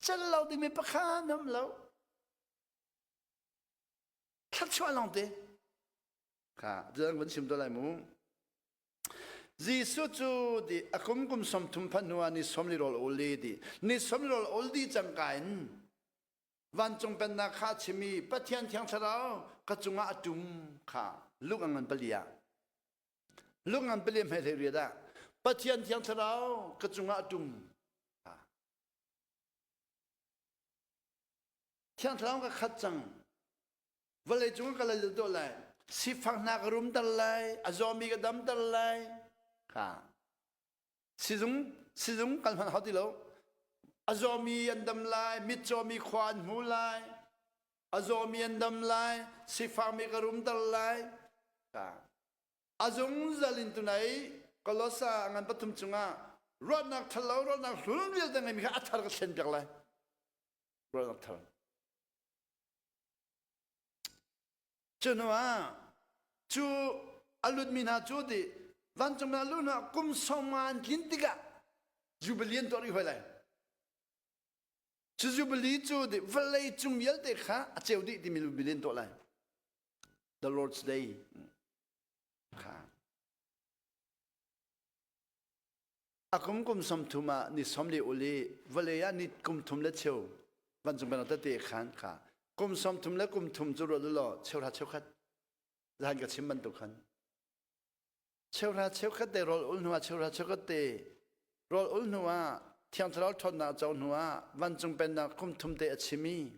celh lo dingmi pakhat an um lo. Thluachuah lawngte. Kha, cu van chim to lai mu. Jesuh cu ti a kum kum 30 phanh hnu ah ni 40 rawl ul i ti ni 40 rawl ul dih cangka in vancung pennak kha a chim i Pathian Thiang Thlarau ka cungah a ṭum kha lung a ngan pali ah lung ngan pali hmai hlei riat ah Pathian Thiang Thlarau ka cungah a ṭum kha Thiang Thlarau ka khat cang Vawlei cung ka lal dawh lai. Sifak hna ka rumter lai, a zawmi ka damter lai. Kha. Sizung sizung kal hmanh hau ti lo. A zawmi an dam lai, mitcawmi khua an hmu lai. A zawmi an dam lai, sifakmi ka rumter lai. Kha. A zungzal in tunai Kolosa ngan pathum cungah ruahnak ṭhalo ruahnak hlun vialte ngeimi kha a thar ka thlen piak lai. Ruahnak thar. Cu hnuah cu a lutmi hna cu ti vancung ah luh hnuah kum sawma an tlin tikah Jubilee an tuah rih hoi lai. Cu Jubilee cu ti vawlei cung vialte kha a ceu dih timi Jubilee an tuah lai. The Lord's Day kha. A kum kum 30 ah ni 40 ul i vawlei ah ni kum thum le cheu vancung bantuk tete khan kha kum 30 le kum thum cu ruat law cheuhra cheukhat zan ka chim bantuk khan cheuhra cheukhat te rawl ul hnu ah cheuhra cheukhat te rawl ul hnu ah thiang thlarau ṭhawnnak co hnu ah vancung pennak kum thum te a chim i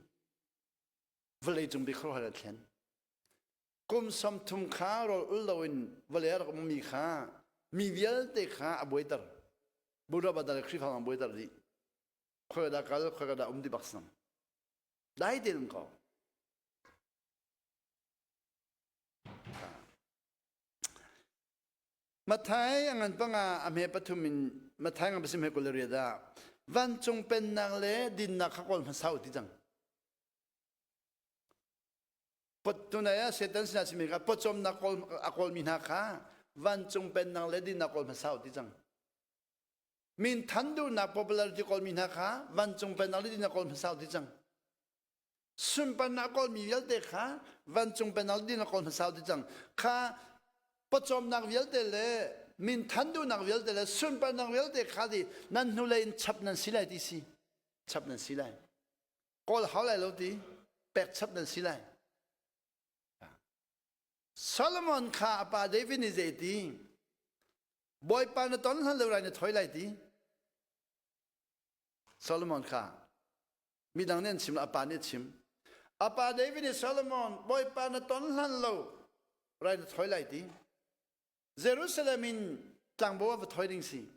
vawlei cung bik khuaruahhar a thlen Kum 30 kha rawl ul loin vawlei a rak ummi kha mi vialte kha a buaiter. Buddha Badal le Khrihfa a buaiter dih. Khoi dah kal, khoi dah um ti bak sang. Dai tein um ko. Mathai a ngan panga a hme pathum in Mathai ngan pasim he kul le riat ah vancung pennak le dinnak kha kawl hmasa u ti cang. Tunai ah Satan sinah simi kha pawcawmnak kawl a kawlmi hna kha vancung pennak le dinnak kawl hmasa u ti cang. Min than duhnak popularity kawlmi hna kha vancung pennak le dinnak kawl hmasa u ti cang. Sunparnak kawlmi vialte kha vancung pennak le dinnak kawl hmasa u ti cang. Kha pawcawmnak vialte le min than duhnak vialte le sunparnak vialte kha di nan hnulei in chap nan si lai ti si. Chap nan si lai. Kawl hau lai lo ti pek chap nan si lai. Solomon kha a pa David nih zei ti Bawipa na ton hlan lo rai na thoi lai ti Solomon kha midang nih an chim a pa nih a chim a pa David nih Solomon Bawipa na ton hlan lo rai na thoi lai ti Jerusalem in tlangbo a va thoi ding si.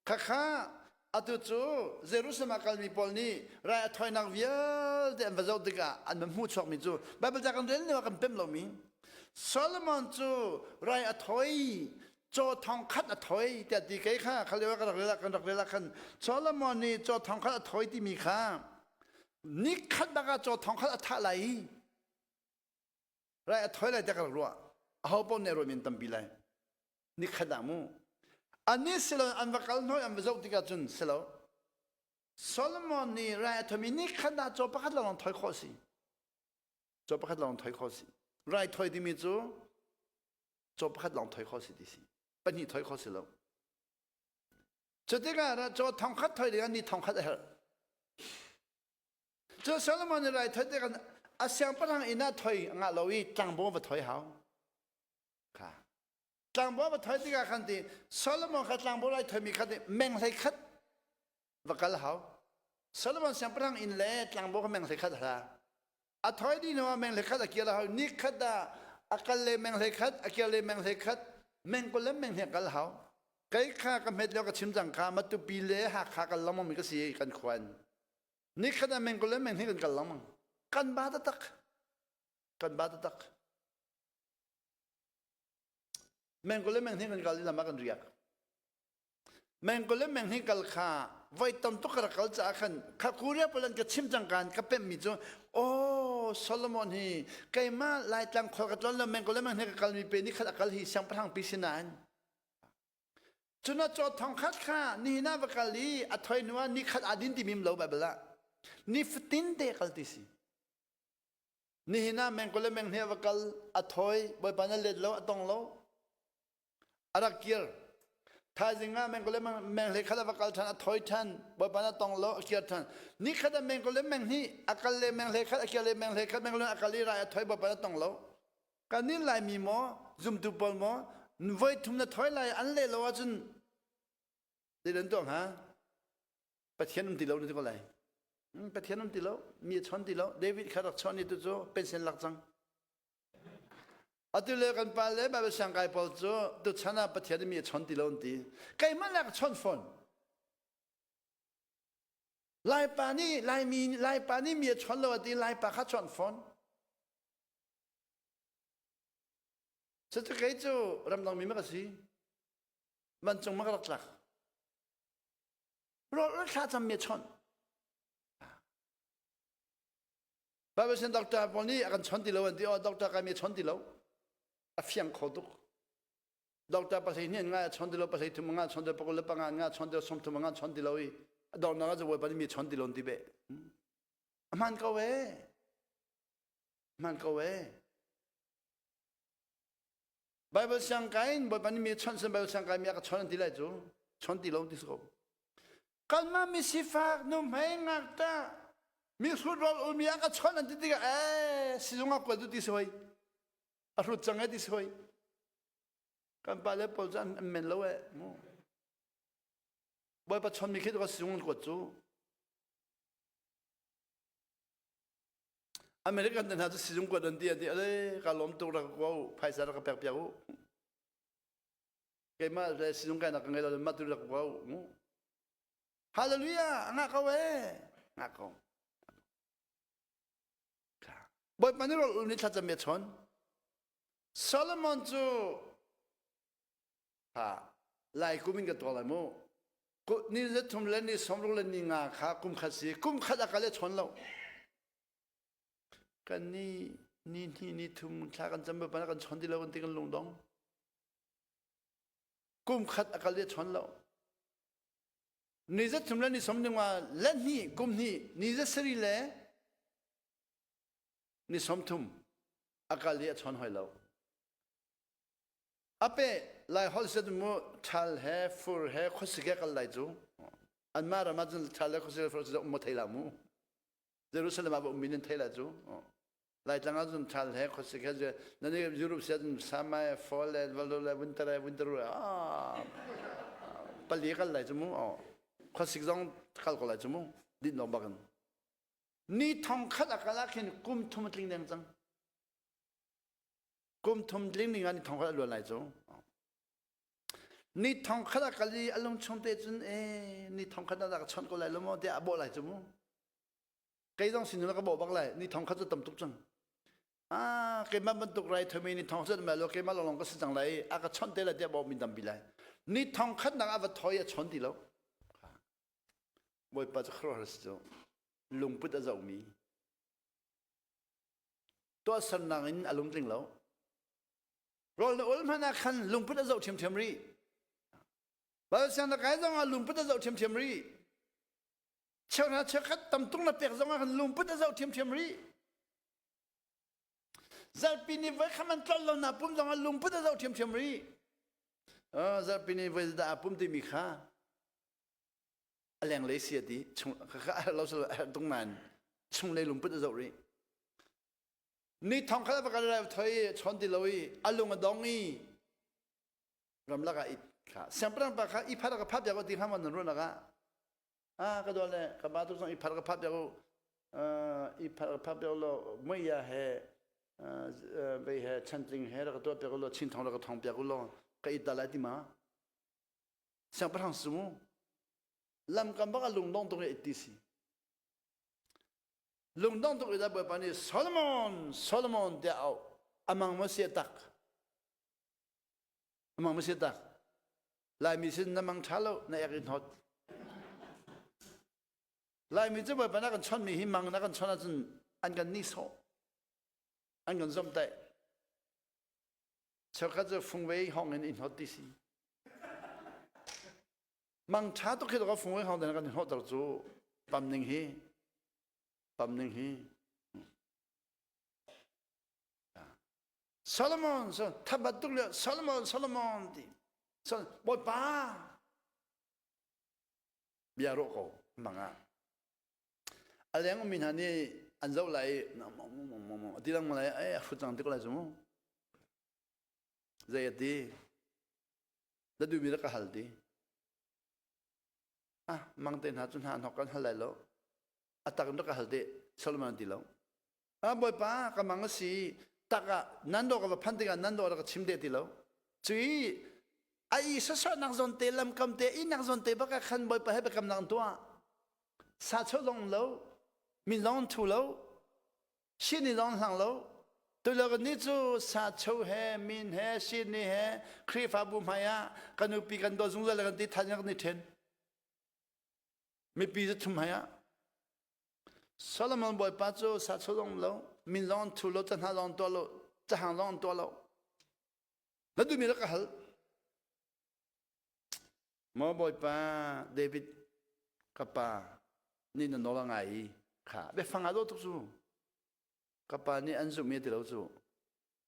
Khakha atu cu Jerusalem ah kalmi pawl nih rai a thoinak vialte an va zoh tikah an va hmuh chuakmi cu Bible ca kan rel lio ah kan pem lomi Solomon cu rai a thoi caw thong khat a thoi tiah ti kei kha kha lio ah kan rak rel ah kan rak rel ah khan Solomon nih caw thong khat a thoi timi kha ni khat bak ah caw thong khat a thah lai i Rai a thoi lai tiah ka rak ruah. Aho paoh nih ruahmi an tampi lai. Nikhat ah mu. Ani silo an va kal hnuai an va zoh tikah cun silo. Solomon nih rai a thoimi nikhat ah caw pakhat lawng thoi khawh si. Caw pakhat lawng thoi khawh si. Rai thoi timi cu caw pakhat lawng thoi khawh si ti si. Pahnih thoi khawh si lo. Cu tikah caw thongkhat thoi dingah ni thongkhat a herh. Cu Solomon nih rai thoi tikah a siangpahrang inn ah thoi a ngah lo i tlangbo va thoi hau. Kha. Tlangbo va thoi tikah khan ti Solomon kha tlangbo lai thoimi kha ti meng hlei khat va kal hau. Solomon siangpahrang inn le tlangbo kha meng 11 a hla. A thoi dih hnuah meng 11 a kir hau. Ni khat ah a kal le meng 11, a kir le meng 11, meng 20 le meng hnih kal hau. Kei kha ka hmet lio ka chim cang kha Matupi le Hakha kal lengmang mi ka si kan khuan. Ni khat ah meng 20 le meng hnih kan kal lengmang. Kan ba taktak. Kan ba taktak. Meng 20 le meng hnih kan kal i lam ah kan riak. Meng 20 le meng hnih kal kha voi tam tuk ka rak kal caah khan kha Korea pawl an ka chim cang kan ka pemmi cu oh Solomon hi keimah Laitlang khua ka tlon lo meng 20 le meng hnih ka kalmi pe ni khat a kal hi siangpahrang pi si nain cuna caw thong khat kha nihin ah va kal i a thoi hnu ah ni khat aa din ti mim lo Bible ah ni fatin te kal ti si nihin ah meng 20 le meng hnih va kal a thoi bawipa na let lo a tong lo A rak kir. Thaizing ah meng le meng hlei khat a va kal ṭhan, a thoi ṭhan, Bawipa na tong lo, a kir ṭhan. Ni khat ah meng le meng hnih, a kal le meng hlei khat, a kir le meng hlei khat, meng le a kal i rai a thoi, Bawipa na tong lo. Kan nih Laimi maw, zumtu pawl maw, voi thum na thoi lai an leh lo ahcun zei an tuah hnga? Pathian um ti lo na ti ko lai. Pathian um ti lo, mi a chawn ti lo. David kha rak chawn i tu cu pension lak cang. Atu le kan pa le Bible siangkai pawl cu tuchan ah Pathian nih mi a chon ti lo an ti. Keimah le ka chon fawn. Laipa nih Laimi Laipa nih mi a chon lo a ti Laipa kha chon fawn. Cucu kei cu ramdang mi ma ka si. Vancung ma ka rak tlak. Rawl thla cam mi a chon. Bible sin doctor pawl nih a kan chon ti lo an ti oh doctor kai mi chon ti lo a fiang kho tuk doctor pasei hnih nga chon ti lo pasei thum nga chon ti lo pakul le panga nga chon ti lo 30 nga chon ti lo i a dornak ah bawipa nih mi chon ti lo ti be a hman ko e hman ko e Bible siang kai in Bawipa nih mi chon sin Bible siang kai mi a ka chon an ti lai cu chon ti lo ti si ko kanmah mi sifak nu hmei ngakta mi hrut rawl ul mi a ka chon an ti tikah ee sizung ah kuat u ti si hoi a hrut cang e ti si hoi kan pa le pawl cu an men lo e mu Bawipa chon mi khi ka sizung an kuat cu American te hna cu sizung kuat an ti an ti ale ka lawm tuk rak ka u phaisa rak ka pek piak u keimah le sizung kai nak ka ngei lo mah tu rak ka u mu Hallelujah nga ko e nga ko Bawipa nih rawl ul ni thlacam a chon Solomon cu ha lai kum in ka tuak lai mu ni 30 le ni 60 le ni nga kha kum khat si kum khat a kal e chon lo kan ni ni hnih ni thum thla kan cam pa kan chon ti lo kan ti kan lungdong kum khat a kal e chon lo ni 30 le ni som ni nga le hnih kum hnih ni 7 le ni 30 a kal i a chon hoi lo Ape lai holh set mu ṭhal he fur he khuasik he kal lai cu anmah ram ah cun ṭhal le khuasik le fur cu um thei la mu Jerusalem ah um min in thei la cu Laitlang ah cun ṭhal he khuasik he nan Europe sia cun summer fall le valo le winter le winter ah pali kal lai cu mu khuasik zong kal ko lai cu mu dit nok bakin ni thong khat a kal ah khin kum thum tling deng cang Kum thum tling ning ah ni thong khat a luan lai cu. Ni thong khat a kal i a lung chung te cun e ni thong khat na ka chawnh ko lai lo maw tiah a bawh lai cu mu. Kei zong sinu na ka bawh bak lai ni thong khat cu tam tuk cang. Ah keimah bantuk rai thomi ni thong khat mai lo keimah lawng ka si cang lai a ka chawnh te lai tiah bawh mi tampi lai. Ni thong khat nak a va thoi a chawn ti lo. Bawipa cu khuaruahhar si cu lungput a zohmi tuahsernak in a lungtling lo. Rawl na ul hmanh ah khan lungput a zoh ṭhiamṭhiam rih. Bal siang na kai zong ah lungput a zoh ṭhiamṭhiam rih. Cheuhra cheukhat tam tung na pek zong ah khan lungput a zoh ṭhiamṭhiam rih. Zarhpi ni voi khat man tlol lo na pum zong ah lungput a zoh ṭhiamṭhiam rih. Zarhpi ni voi dah a pum timi kha a lenglei si a ti chung kha a herh lo sal a herh tung nain chunglei lungput a zoh rih ni thong khat va kal lai thoi chon ti lo i a lung a dong i ramlak ah it kha siangpahrang pa kha i phat ka phat ya ko ti hama nan ruan ah. Ah ka dawt le ka ba tu zong i phar ka phap piak u. I phar ka phap piak law muia he vei he chantling he rak ka tuah piak u law chin thong rak ka thong piak u law ka it ta lai ti ma? Siangpahrang si mu. Lamkam bak a lungdong tuk i ti si. Lungdong tuk i da Bawipa nih Solomon, Solomon tiah auh. Amang ma sia tak. Amang ma sia tak. Laimi sin na mang ṭha lo, na ek in hot. Laimi cu Bawipa na kan chonmi hi mang na kan chon ahcun an kan nihsawh. An kan zomhtaih. Cheukhat cu fungvei hong in in hot ti si. Mang ṭha tuk hi ka fungvei hong den kan in hotter cu pam ning hi pam ning hi Solomon so thabat tuk le Solomon Solomon ti so bawipa bia rawh ko mang ah a leng ummi hna nih an zoh lai i ti lang lai ai a hrut cang ti ko lai cu mu zei a ti na duhmi rak ka hal ti ah mang te hna cu hna hnok kan hal lai lo a tak in rak ka hal te Solomon ti lo ah bawipa ka mang a si tak ah nan do ka va phan tikah nan do rak ka chim de ti lo cui a i sasawhnak zawn te lamkam te ihnak zawn te bak ah khan bawipa he biakamnak an tuah sa cho zong lo min zong an thu lo sini zong an hlang lo tulio ni cu sa cho he min he sini he Khrihfabu hmai ah kan nupi kan daw zungzal kan ti than kan i then mipi cu thum hmai ah Solomon bawipa cu sa cho zong lo min zong an thu lo cahna zong an tuah lo cahang zong an tuah lo Na duhmi rak ka hal. Maw Bawipa David ka pa nih na nawl a ngai i kha biafang ah dawh tuk cu. Ka pa nih an zumh mi ti lo cu.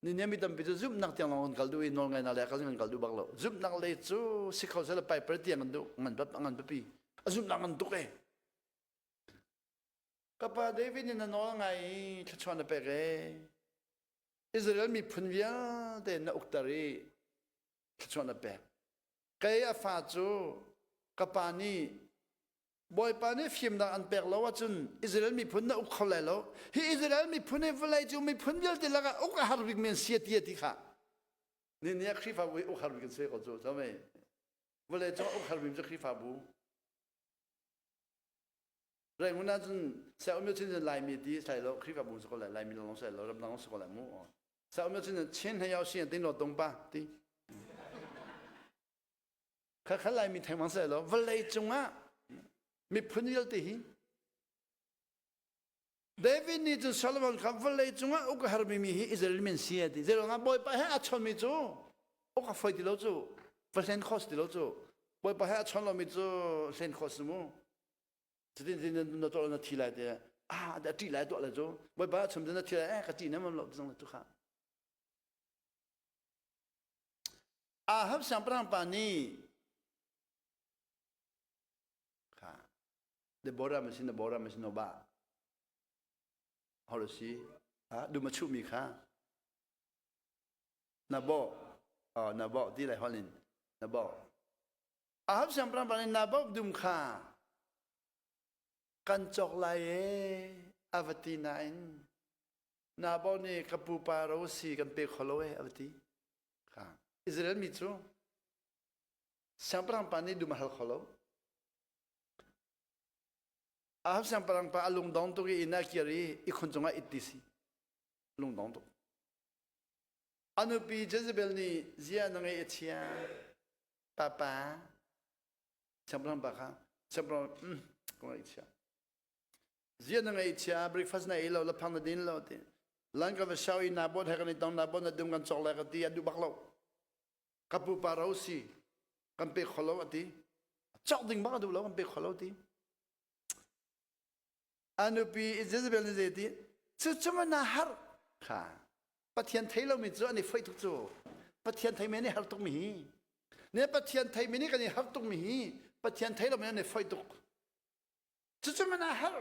Ni nih mi tampi cu zumhnak tiang lawng kan kal duh i nawl ngaihnak le kal kan kal duh bak lo. Zumhnak lei cu si kho seh le piper tiang kan duh ngan ngan papi. A zumhnak ngan tuk e. Ka pa David nih na nawl ngai i thluachuah na pek e. Israel miphun vialte na ukter i thluachuah na pek. Kei a fa cu ka pa nih Bawipa nih fimnak an pek lo ahcun Israel miphun na uk kho lai lo. Hi Israel miphun hi vawlei cung miphun vialte lakah uk a har bikmi an si ti a ti kha. Ni ni ah Khrihfabu hi uk har bik an si ko cu. Vawlei cung uk har bik cu Khrihfabu. Rangoon ahcun Saumyo chin cun Laimi ti sai lo Khrihfabu si ko lai Laimi lawng sai lo ramdang si ko lai mu Saumyo chin cun Chin he yao si tin lo tung pa ti kha kha Laimi thengmang sai lo vawlei cungah miphun vialte hi David nih cun Solomon kha vawlei cungah uk a harmi mi hi Israel min si a ti zeiruangah Bawipa he a chonmi cu uk a foi ti lo cu va hlen khawh si ti lo cu Bawipa he a chon lomi cu hlen khawh si mu cutin tin na tuah na thi lai te ah a ṭih lai tuah lai cu Bawipa chim na thi lai eh ka ṭih nem lo zong tu kha Ahab siangpahrang pa nih kha Deborah ma si Deborah ma si no ba holo si ha dum a chuhmi kha na bo oh na bo ti lai holin na bo Ahab siangpahrang pa nih Naboth dum kha kan cawk lai e a va ti nain Naboth nih ka pupa ro si kan pe kho lo e a va ti. Kha Israel mi cu siangpahrang pa nih dum a hal kho lo. Ahab siangpahrang pa a lungdong tuk i inn ah kir i ihkhun cungah it ti si. Lungdong tuk. A nupi Jezebel nih zia na ngeih a chia. Papa siangpahrang pa kha siangpahrang ka ngaihchia zia na ngaihchia breakfast na ei lo la phang na din lo ti lan ka va shau i na bot he kan i tong na bot na dum kan cawk lai ka ti a duh bak lo ka pupa ro si kan pe kho lo ati cawk ding bak a duh lo kan pe kho lo ti a nupi Jezebel nih zei ti cu cu na har kha Pathian thei lomi cu an i foih tuk cu Pathian thei men i har tuk mi hi ne Pathian thei mi nih kan i har tuk mi hi Pathian thei lomi an i foih tuk cucu man a har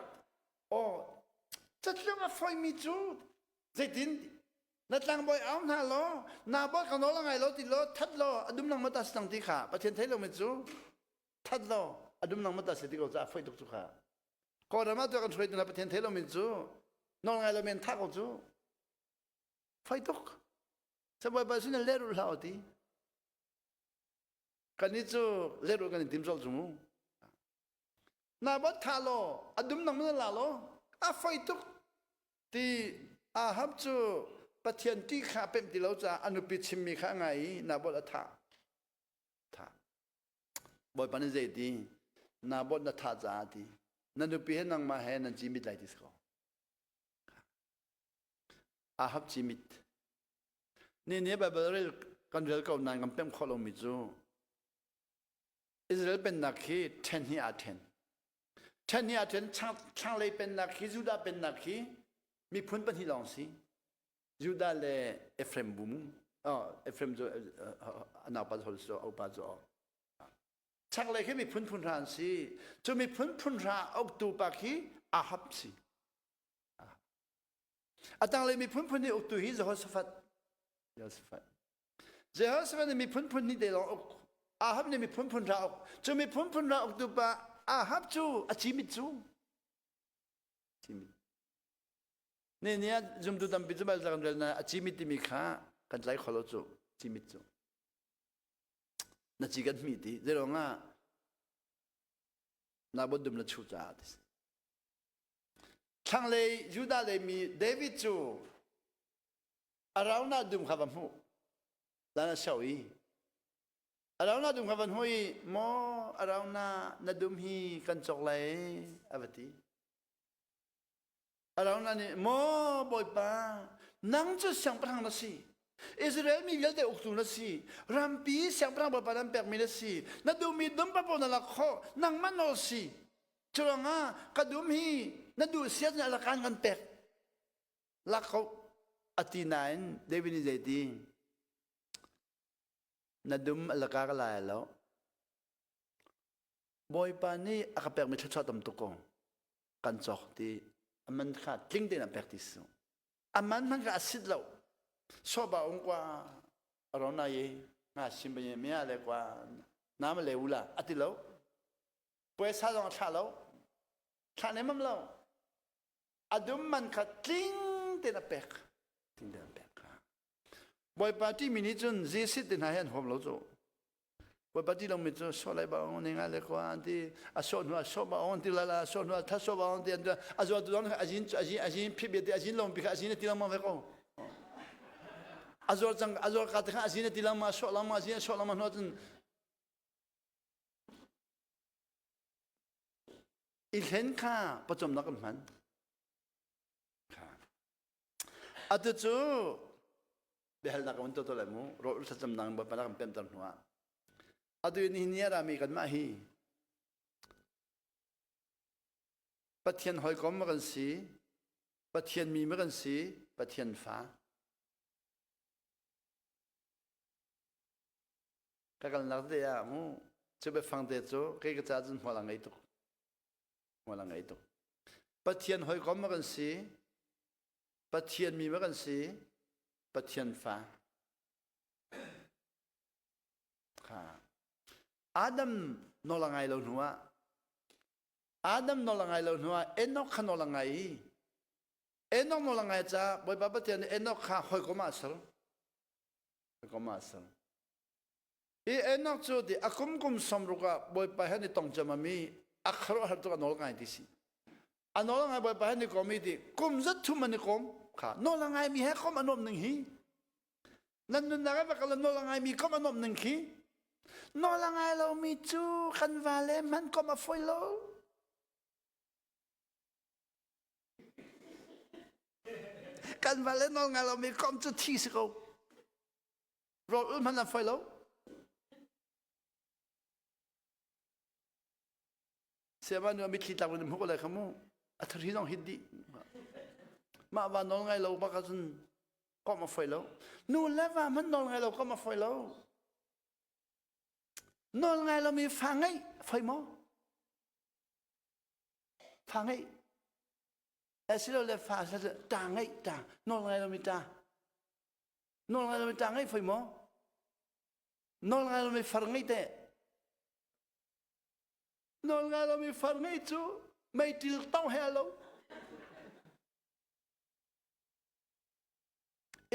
aw catlung a foi mi cu zeitin na tlangbawi au hna law na bawi ka nawl a ngai lo ti law that law a dum lang ma ta si ti kha Pathian thei lomi cu that law. A dum nang mata se ti ko ca foi tuk cu kha. Kawlram ah tu kan hruaitu hna Pathian thei lomi cu nawl ngai lomi an thah ko cu. Foi tuk. Sabawi sin lehrulh hlah ti. Kan i cu lehrulh kan i tim zol cu mu. Na bot tha law a dum nang na la law a foi tuk ti Ahab cu Pathian ti kha a pemh ti lo caah a nupi chimmi kha a ngai i Naboth a thah. Thah. Bawipa nih zei ti? Naboth na thah caah ti. Na nupi he nangmah he nan cimit lai ti si ko. Ahab cimit. Ni ni Bible rel kan rel ko nain kan pemh khawh lomi cu Israel pennak hi ṭhen hi aa ṭhen. Ṭhen hi aa ṭhen. Thlanglei pennak hi Judah pennak hi miphun pahnih lawng si. Judah le Ephraim bu mu. Oh, Ephraim cu a naupa cu a upa cu Chaklei khi miphun phun hra an si. Cu miphun phun hra uktu pa khi Ahab si. A tanglei miphun phun nih uktu hi Jehoshaphat. Jehoshaphat. Jehoshaphat nih miphun phun hnih te lawng uk. Ahab nih miphun phun hra uk. Cu miphun phun hra uktu pa Ahab cu a cimit cu. Cimit. Ne ni ah zumtu tampi cu bal kan rel na a cimit timi kha kan tlai kho lo cu. Cimit cu. Na ci kan hmi ti. Zeiruang ah na bot dum na chu caah ti si. Thlanglei Judah lei mi David cu Araunah dum kha va hmuh. Lan a sio i Araunah dum kha van hmuh i maw Araunah na dum hi kan cawk lai a va ti. Araunah nih maw Bawipa nang cu siangpahrang na si. Israel mi vialte uktu na si. Rampi siangpahrang Bawipa nan pekmi na si. Na duhmi dum papoh na lak khawh. Nangmah nawl si. Curuangah ka dum hi na duh siat na lakan kan pek. Lak ko a ti nain David nih zeiti na dum a laka ka lai lo. Bawipa nih a ka pekmi thluachuah tam tuk ko. Kan cawk ti a man kha tling tein a pek ti si. A man hmanh kha a sit lo. Soba ung kwa arona ye nga sim ba ye mia le kwa na ma le ula a ti lo. Puaisa zong a thlah lo. Thlah nemam lo. A dum man kha tling tein a pek. Tling tein a pek kha. Bawipa timi nih cun Jesuh te hna hi an huam lo cu. Bawipa ti lomi cu sawh lai ba ong ne nga le kwa an ti a sawh hnu a sawh ba ong ti la la sawh hnu a tha sawh ba ong ti an a zual tu zong a zin a zin a zin phit bia ti a zin lawng pi kha a zin a ti lengmang ve ko. A zual cang a zual ka te kha a zin a ti lengmang a sawh lengmang a zin a sawh lengmang hnu cun I hlen kha pawcawmnak kan hman. Atu cu biahalnak ka vun tuah lai mu. Rawl thlacamnak Bawipa na kan pemter hnu ah. Atu i nihin ni a rami kanmah hi Pathian hawikom ma kan si, Pathian mi ma kan si, Pathian fa. Ka kalnak te ah mu cu biafang te cu kei ka caah cun hmual a ngei tuk. Hmual a ngei tuk. Pathian hawikom ma kan si, Pathian mi ma kan si, Pathian fa. Kha. Adam nawl a ngai lo hnu ah Adam nawl a ngai lo hnu ah Enoch kha nawl a ngai i Enoch nawl a ngai caah Bawipa Pathian nih Enoch kha hawikom ah a ser. Hawikom ah a ser. I Enoch cu ti a kum kum sawmruk ah Bawipa he ni tong ciammam i a khuaruahhar tuk a nawl ngai ti si. A nawl ngai Bawipa he ni kom i ti kum zat thum an i kom kha nawl a ngaimi he kom a nuam ning hi. Nan nunnak ah va kal nawl a ngaimi kom a nuam ning khi. Nawl a ngai lomi cu kan vale hmanh kom a fawi lo. Kan vale nawl ngai lomi kom cu thi si ko. Rawl ul hmanh an foi lo. Siama nu mitthli tlak in hmuh ko lai kha mu. A thari zong hit dih. Mah va nawl ngai lo bak ahcun komh a foi lo. Nu le va hmanh nawl ngai lo komh a foi lo. Nawl ngai lomi fa ngeih foi maw? Fa ngeih. Asilole fa ta ngeih ta nawl ngai lomi ta. Nawl ngai lomi ṭa ngei foi maw? Nawl ngai lomi far ngei teh? Nawl ngai lomi far ngei cu meiṭil tong he a lo.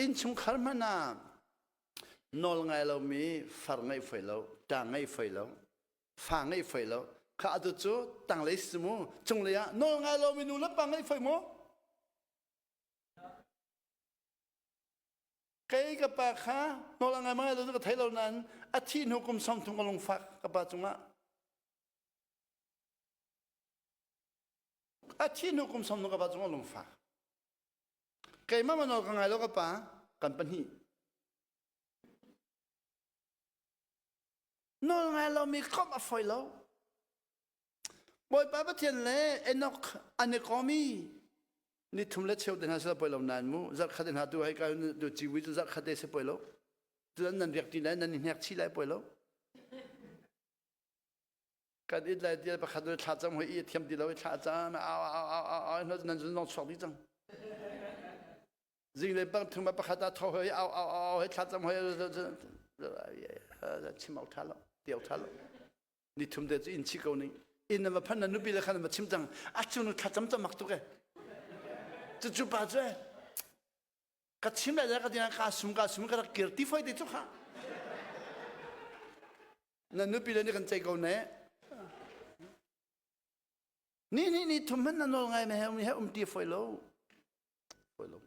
Innchungkhar hmanh ah nawl ngai lomi far ngeih foi lo, ṭa ngeih foi lo, fa ngeih foi lo. Kha atu cu tanglei si mu, cunglei ah nawl ngai lomi nu le pa ngeih foi mu. Kei ka pa kha nawl a ngai ngai lo cu ka thei lo nain a thih hnu kum 30 ka lungfak ka pa cungah. A thih hnu kum 30 ka pa cungah lungfak. Keimah ma nawl ka ngai lo ka pa kan pahnih. Nawl ngai lomi komh a fawi lo. Bawipa Pathian le Enoch an i kom i ni thum le cheu te hna sila poi lo nain mu zarh khat hna tu hei ka tu ciwi cu zarh khat te si poi lo tu nan riak ti lai nan i hnek chi lai poi lo kan it lai tial pakhat nu thla cam hoi i thiam ti lo i thla cam au au au au au hno nan zun nong chuak dih cang zinglei bang thum pakhat ah tho hoi au au au hoi thla cam hoi chim au tha lo ti au tha lo ni thum te cu inn chi ko ning inn na va phan na nupi le khan va chim cang a cu nu thla cam cam mak tuk e cu cu pa cu e ka chim lai ka ding ka sum ka sum ka rak kir ti foi te cu kha na nupi le nih kan ceih ko ne ni ni ni thum hman na nawl ngai me he um he um ti foi lo foi lo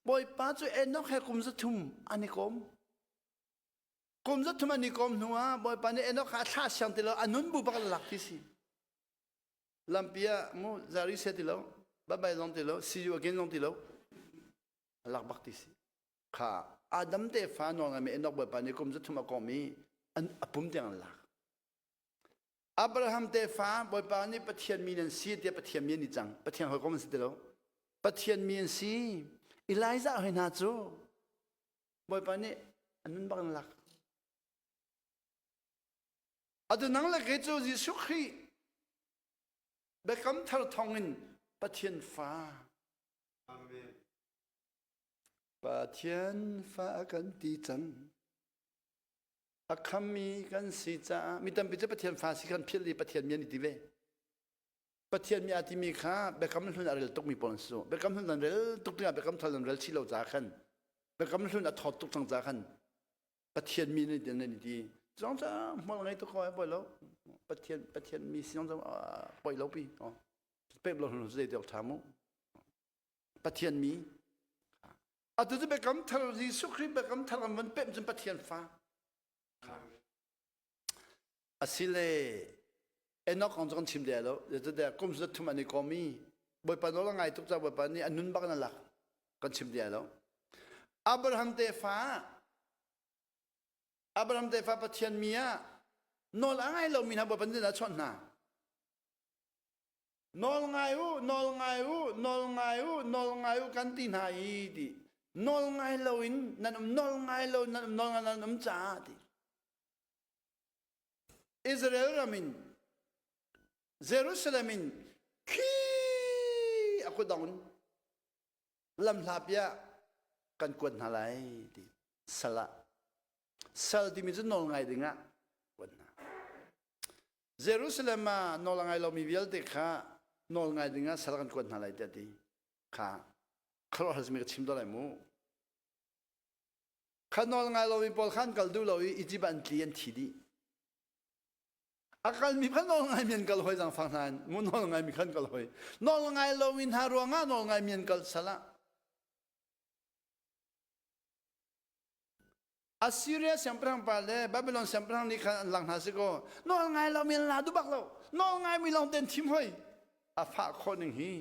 Bawipa cu Enoch he kum 300 an i kom kum 300 an i kom hnu ah Bawipa nih Enoch kha a thlah siang ti lo a nun bu bak lak ti si lampi ah mu zari se ti lo bye bye zong ti lo see you again zong ti lo lak bak ti si kha Adam tefa nawl ngaimi Enoch Bawipa nih kum 300 a kawm i a pum tiang an lak. Abraham tefa Bawipa nih Pathian mi nan si tiah Pathian mi an i cang. Pathian hawikom an si ti lo. Pathian mi an si. Elijah hoi hna cu Bawipa nih an nun bak an lak. Atu nang le kei cu Jesuh Khrih biakam thar thawngin Pathian fa. Amen. Pathian fa a kan ti cang. A khammi kan si caah mi tampi cu Pathian fa si khan philh i Pathian mi an i ti ve. Pathian mi aa timi kha biakam hlun a rel tukmi pawl an si. Biakam hlun an rel tuk tikah biakam thar an rel chih lo caah khan biakam hlun a thawt tuk cang caah khan Pathian mi nih an i ti. Cong ca hmual ngei tuk ko ai poi lo. Pathian Pathian mi si zong poi lo pi. Pep lo hlun zei tiok ṭha mu. Pathian mi atu cu biakam thar Jesuh Khrih biakam thar an van pemh cun Pathian fa asile Enoch kong cu kan chim deh lo zeicahtiah kum 300 an i kom i Bawipa nawl a ngai tuk caah Bawipa nih a nun bak in a lak kan chim deh lo Abraham tefa Abraham tefa Pathian mi ah nawl a ngai lomi hna Bawipa nih a chawnh hna Nawl ngai u, nawl ngai u, nawl ngai u, nawl ngai u kan ti hna i ti. Nawl ngai loin nan um, nawl ngai lo nan um, nawl ngai nan um caah ti. Israel ram in Jerusalem in khi a kutdong in lamhla piah kan kuat hna lai ti sal ah sal timi cu nawl ngai ding ah kuat hna Jerusalem ah nawl a ngai lomi vialte kha nawl ngai ding ah sal kan kuat hna lai tiah ti kha khuaruahhar simi ka chim to lai mu kha nawl ngai lomi pawl khan kal duh lo i Egypt ah an tli an thi dih a kalmi kha nawl ngaimi an kal hoi zangfang hna in mu nawl ngaimi khan kal hoi nawl ngai lomi hna ruangah nawl ngaimi an kal sal ah Assyria siangpahrang pa le Babylon siangpahrang nih khan an lang hna si kaw nawl ngai lomi an la duh bak lo nawl ngaimi lawng ten thim hoi a fah khawh ning hi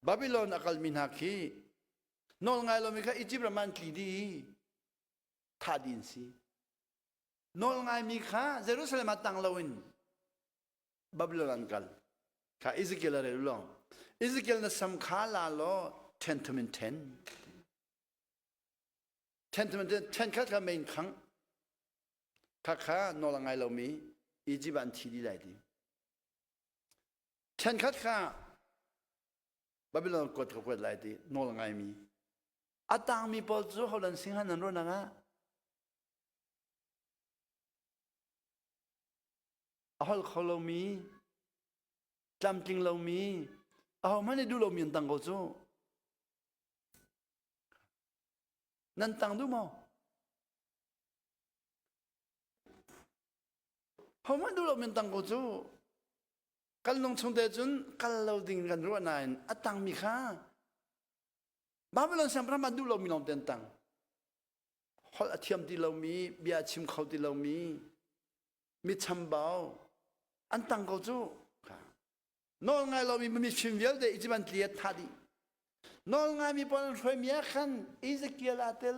Babylon a kalmi hna khi nawl ngai lomi kha Egypt ram ah an tli dih i thah dih an si nawl ngaimi kha Jerusalem ah tang loin Babylon an kal. Kha Ezekiel a rel long. Ezekiel na sam kha la law then thum in then. Then thum in then, then khat kha main khang. Kha kha nawl a ngai lomi Egypt ah an thi dih lai ti. Then khat kha Babylon kuat ka kuat lai ti nawl a ngaimi. A tangmi pawl cu holan singhan an ruan ah. A holh kho lomi, tlamtling lomi, ahohmanh nih duh lomi an tang ko cu. Nan tang duh maw? Hohmanh duh lomi an tang ko cu. Kan lung chung te cun kal lo ding kan ruah nain a tangmi kha Babylon siangpahrang ah duh lomi lawng te an tang. Holh a thiam ti lomi, bia a chim kho ti lomi, mi chambau an tang ko cu. Nawl ngai lomi mifim vialte Egypt an tli a thah dih. Nawl ngaimi pawl an hruaimi ah khan Ezekiel aa tel,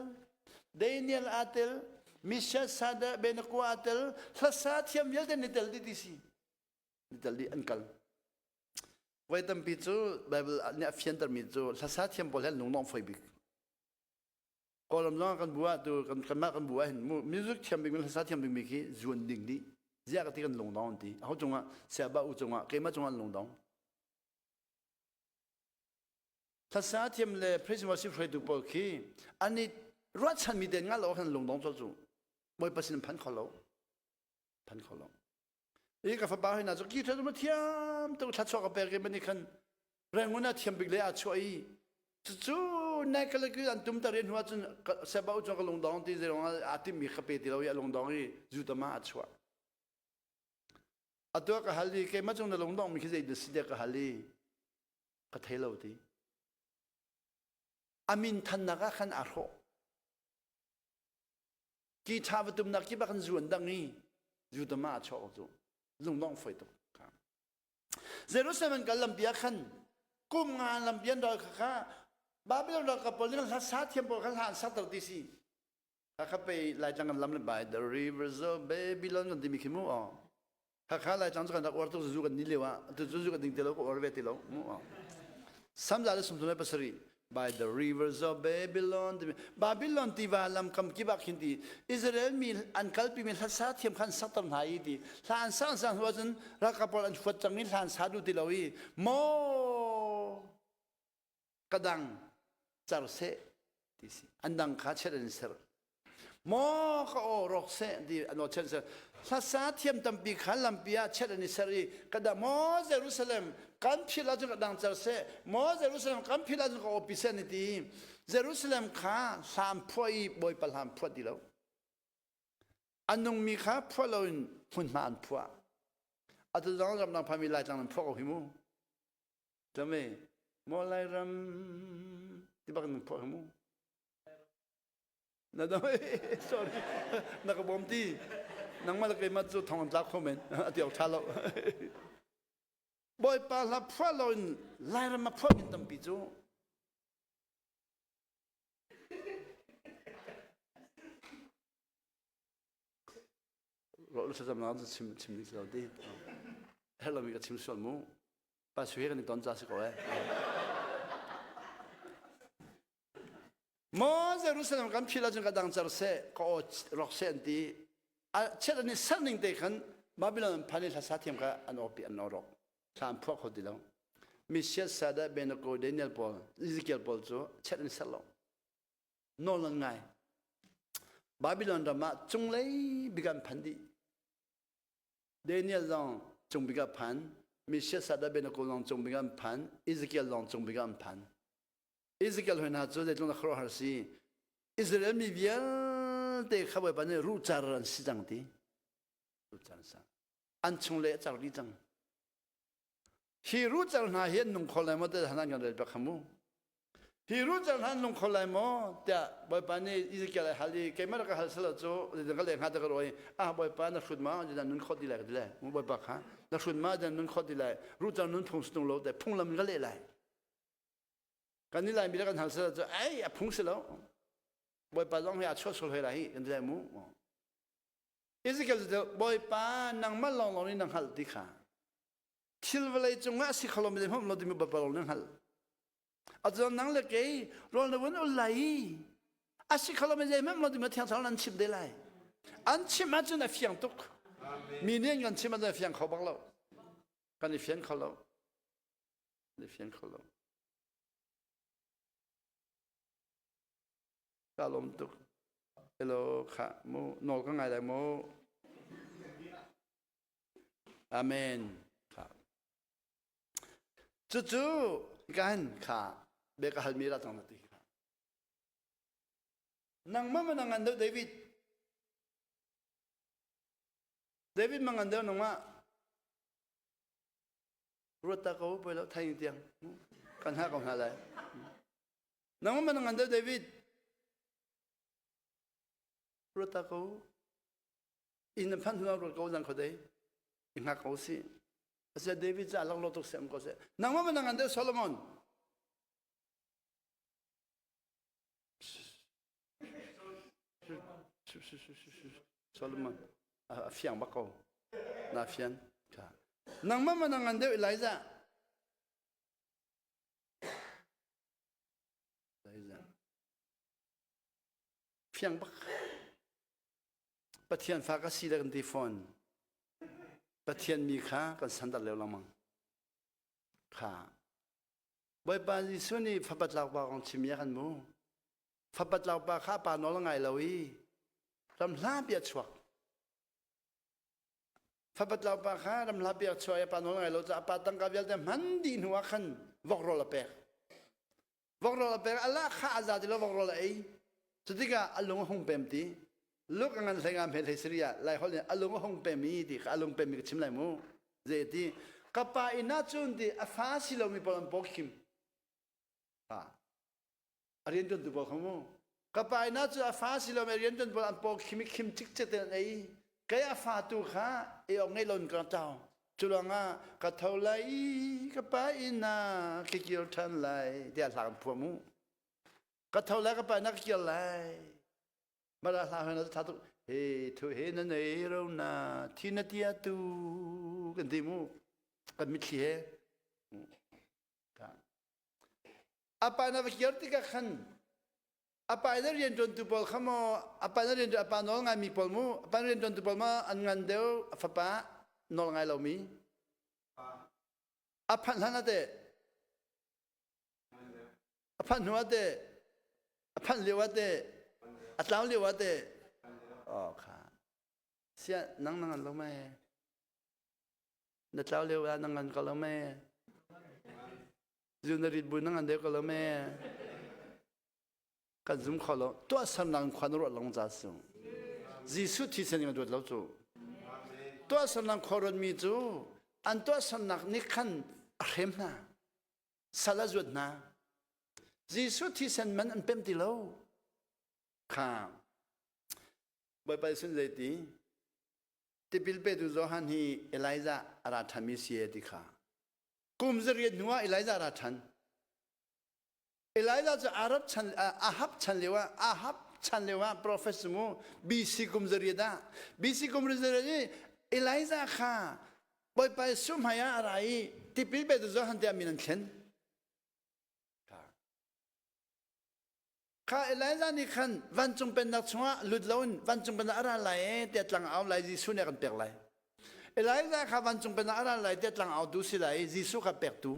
Daniel aa tel, Meshach, Shadrach, Abednego aa tel, hlasa thiam vialte an i tel dih ti si. An i tel dih an kal. Voi tampi cu Bible nih a fiantermi cu hlasa thiam pawl he an lunglawm foi bik. Kawlram zong ah kan bu ah tu kan kanmah kan bu ah hin music thiam bikmi hlasa thiam bikmi khi zuan ding dih. Ziah ka ti kan lungdong an ti. Aho cungah siaba u cungah keimah cungah an lungdong. Hlasa thiam le praise worship hruaitu pawl khi an i ruahchanmi te ngal lo khan lungdong col cu Bawipa sin phan kho lo. Phan kho lo. I ka fapa hoi na cu ki thla thiam tuk thla chuah ka pek i mani khan Rangoon ah thiam bik le aa chuah i cucu nai ka le an tum ta rian hnu ahcun seba u cu ka lungdong ti zeirong ah aa timmi ka pe ti lo i a lungdong i zutama a chuah. Atu ka hal i keimah cung na lungdong mi khi zei dah si tiah ka hal i ka thei lo ti. A min thannak ah khan aa hrawh. Ki ṭha va tumnak kip ah khan zu an dang i zutama a chuah ko cu. Lungdong foi tuk. Jerusalem an kal lampi ah khan kum nga lampi an ral kha kha Babylon ralkap pawl nih hla sa thiam pawl kha hla an sakter ti si. Hakha pei Laitlang kan lam le by the rivers of Babylon kan timi khi mu aw. Hakha Laitlang cu kan rak uar tuk zu kan ni lio ah tu cu zu kan ding ti lo ka uar ve ti lo mu aw. Samza le 37 by the rivers of Babylon timi Babylon tiva lam kam kip ah khin ti Israel mi an kalpi mi hlasa thiam khan sakter hna i ti hla an sang sang hnu ahcun ralkap pawl an huat cang i hla an sa duh ti lo i maw ka dang car seh ti si an dang kha chet an ser Maw ka aw rawk seh ti an aw chet ser. Hlasa thiam tampi kha lampi ah chet an i ser i ka da maw Jerusalem kan philh ahcun ka dang cer seh maw Jerusalem kan philh ahcun ka awpi seh an i ti. Jerusalem kha hlam phuah i Bawipa hlam phuah ti lo. A nungmi kha phuah loin hmunhma an phuah. Atu zong ramdang phami Laitlang an phuah ko hi mu. Tame maw Lairam ti bak in phuah hi mu. Na dam sorry na ka bawm ti nangmah le keimah cu thong an tlak kho men a ti awk ṭha lo Bawipa hla phuah loin Lairam a phuah min tampi cu Rawh lu thlacam nak chim chim ding si lo ti herh lomi ka chim sual mu pa sui he kan i ton ca si ko eh Maw Jerusalem kan phil ahcun ka dang cer seh, ka aw rawk seh an ti. A chiat an i ser ning te khan Babylon an phan i hlasa thiam kha an awpi an awrok. Thla an phuah kho ti lo. Messiah Sada Benako Daniel pawl Ezekiel pawl cu chiat an ser lo. Nawl an ngai. Babylon ram ah cunglei bik an phan dih. Daniel zong cung bik ah phan. Messiah Sada Benako zong cung bik an phan. Ezekiel zong cung bik ah an phan. Ezekiel hoi hna cu zeitluk na khuaruahhar si. Israel mi vialte kha Bawipa nih ruhcar an si cang ti. Ruhcar an si. An chung le a car dih cang. Hi ruhcar hna hi an nung kho lai maw tiah hanan kan rel bak kha mu. Hi ruhcar hna an nung kho lai maw tiah Bawipa nih Ezekiel ai hal i keimah rak ka hal selo cu zeitin ka leh hnga ti ka ruah i ah Bawipa na hrut ma zeidah nun khawh ti lai ka ti lai. Bawipa kha na hrut ma zeidah nun khawh ti lai ruhcar nun phung si tung lo te phunglam in ka leh lai. Kan i Laimi le kan hal sel cu ei a phung si lo. Bawipa zong hi a chuah sual hoi lai hi kan ti lai mu. Ezekiel cu Bawipa nangmah lawnglawng nih na hngalh ti kha thil vawlei cungah a si kho lomi zeihmanh lo timi Bawipa lawng nih hngalh. Atu nang le kei rawl na vun ul lai i a si kho lomi zeihmanh lo timi Thiang Thlarau an chimh te lai. An chimh ahcun a fiang tuk. Mi nih an kan chimh ahcun a fiang kho bak lo. Kan i fian kho lo. Kan i fian kho lo. Ka lawm tuk. Hello, kha mu nawl ka ngai lai mu. Amen. Cucu kan kha bia ka halmi ra cang na ti kha. Nangmah ma na ngan deuh David? David ma ngan deuh nangmah? Ruat ta ko poi lo thai tiang kan ha ko hna lai. Nangmah ma na ngan deuh David? Ruat ta ko. Inn na phanh hnu ruat ko zang kho dei. I hngak ko si. Asia David ca lak lo tuk sem ko seh. Nangmah ma na ngan deuh Solomon? Solomon a fiang bak ko. Na fian. Nangmah ma na ngan deuh Elijah? Elijah. Fiang bak. Pathian fa ka si le kan ti fawn. Pathian mi kha kan sandat leo lengmang. Kha. Bawipa Jesuh nih fapa tlakpa kong chim ya kan mu. Fapa tlakpa kha pa nawl ngai lo i ram hlapi a chuak. Fapa tlakpa kha ram hlapi a chuak i pa nawl ngai lo caah pa tangka vialte hman dih hnu ah khan vok rawl a pek. Vok rawl a pek a lak kha a za ti lo vok rawl a ei. Cutikah a lung a hung pem ti. Luk a ngan hlei nga hme hlei sari ah lai holh in a lung a hung pem i ti kha a lung pem mi ka chim lai mu. Zei ti ka pa inn ah cun ti a fa si lomi pawl an paw khim. Ha. A rian tuan tu pawl kha mu. Ka pa inn ah cun a fa si lomi rian tuan pawl an paw khim i khim cikcek te an ei. Kei a fa tu kha ei awk ngei loin ka tau. Cu ruangah ka tho lai i ka pa inn ah ka kir ṭhan lai tiah hla kan phuah mu. Ka tho lai ka pa inn ah ka kir lai. Mara hla hoi na tha tuk he thu he na nei ro na thi na tia tu kan ti mu kan mitthli he apa na va kir tikah khan apa na rian ṭuan tu pawl kha maw apa na rian apa nawl ngai mi pawl mu apa na rian ṭuan tu pawl ma an ngan deuh a fapa nawl ngai lo mi a phanh hlan ate A phanh hnu ah teh a phanh lio ah teh a tlau lio ah teh oh kha sia nang na ngan lo mei na tlau lio ah na ngan ko lo mei zu na rit bu na ngan deuh ko lo mei kan zum kho lo tuahsernak in khua na ruat long ca su Jesuh thisen in ruat lo cu tuahsernak khua ruatmi cu an tuahsernak nih khan a hrem hna sal a zuat hna. Jesuh thisen man an pem ti lo. Kha Bawipa sin zeiti tipil petu Johan hi Elijah a ra ṭhanmi si e ti kha kum zariat hnu ah Elijah a ra ṭhan. Elijah cu Arab chan Ahab chan lio ah Ahab chan lio ah prophet mu BC kum zariat ah BC kum zariat i Elijah kha Bawipa Jesuh hmai ah a ra i tipil petu Johan tiah min an thlen. Kha Elijah nih khan vancung pennak chungah lut loin vancung pennak a ra lai e tiah tlang au lai Jesuh nih a kan pek lai. Elijah kha vancung pennak a ra lai tiah tlang autu si lai i Jesuh kha pektu.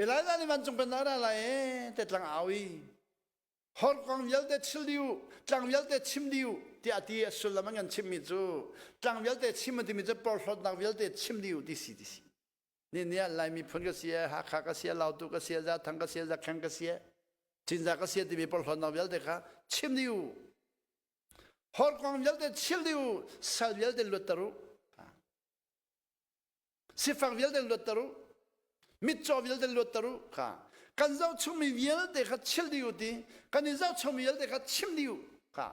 Elijah nih vancung pennak a ra lai e tiah tlang au i Horkuang vialte chil dih u, tlang vialte chim dih u, tiah a ti. A sullam an kan chimmi cu tlang vialte chim a timi cu porhlawtnak vialte chim dih u ti si ti si. Ni ni ah Lai miphun ka si e, Hakha ka si e, Lautu ka si e, Zathang ka si e, Zakheng ka si e, Cinzah ka si e timi porhlawtnak vialte kha chim dih u. Horkuang vialte chil dih u, sal vialte luatter u. Sifak vialte luatter u. Mitcaw vialte luatter u kha. Kan zohchungmi vialte kha chil dih u ti. Kan i zohchungmi vialte kha chim dih u kha.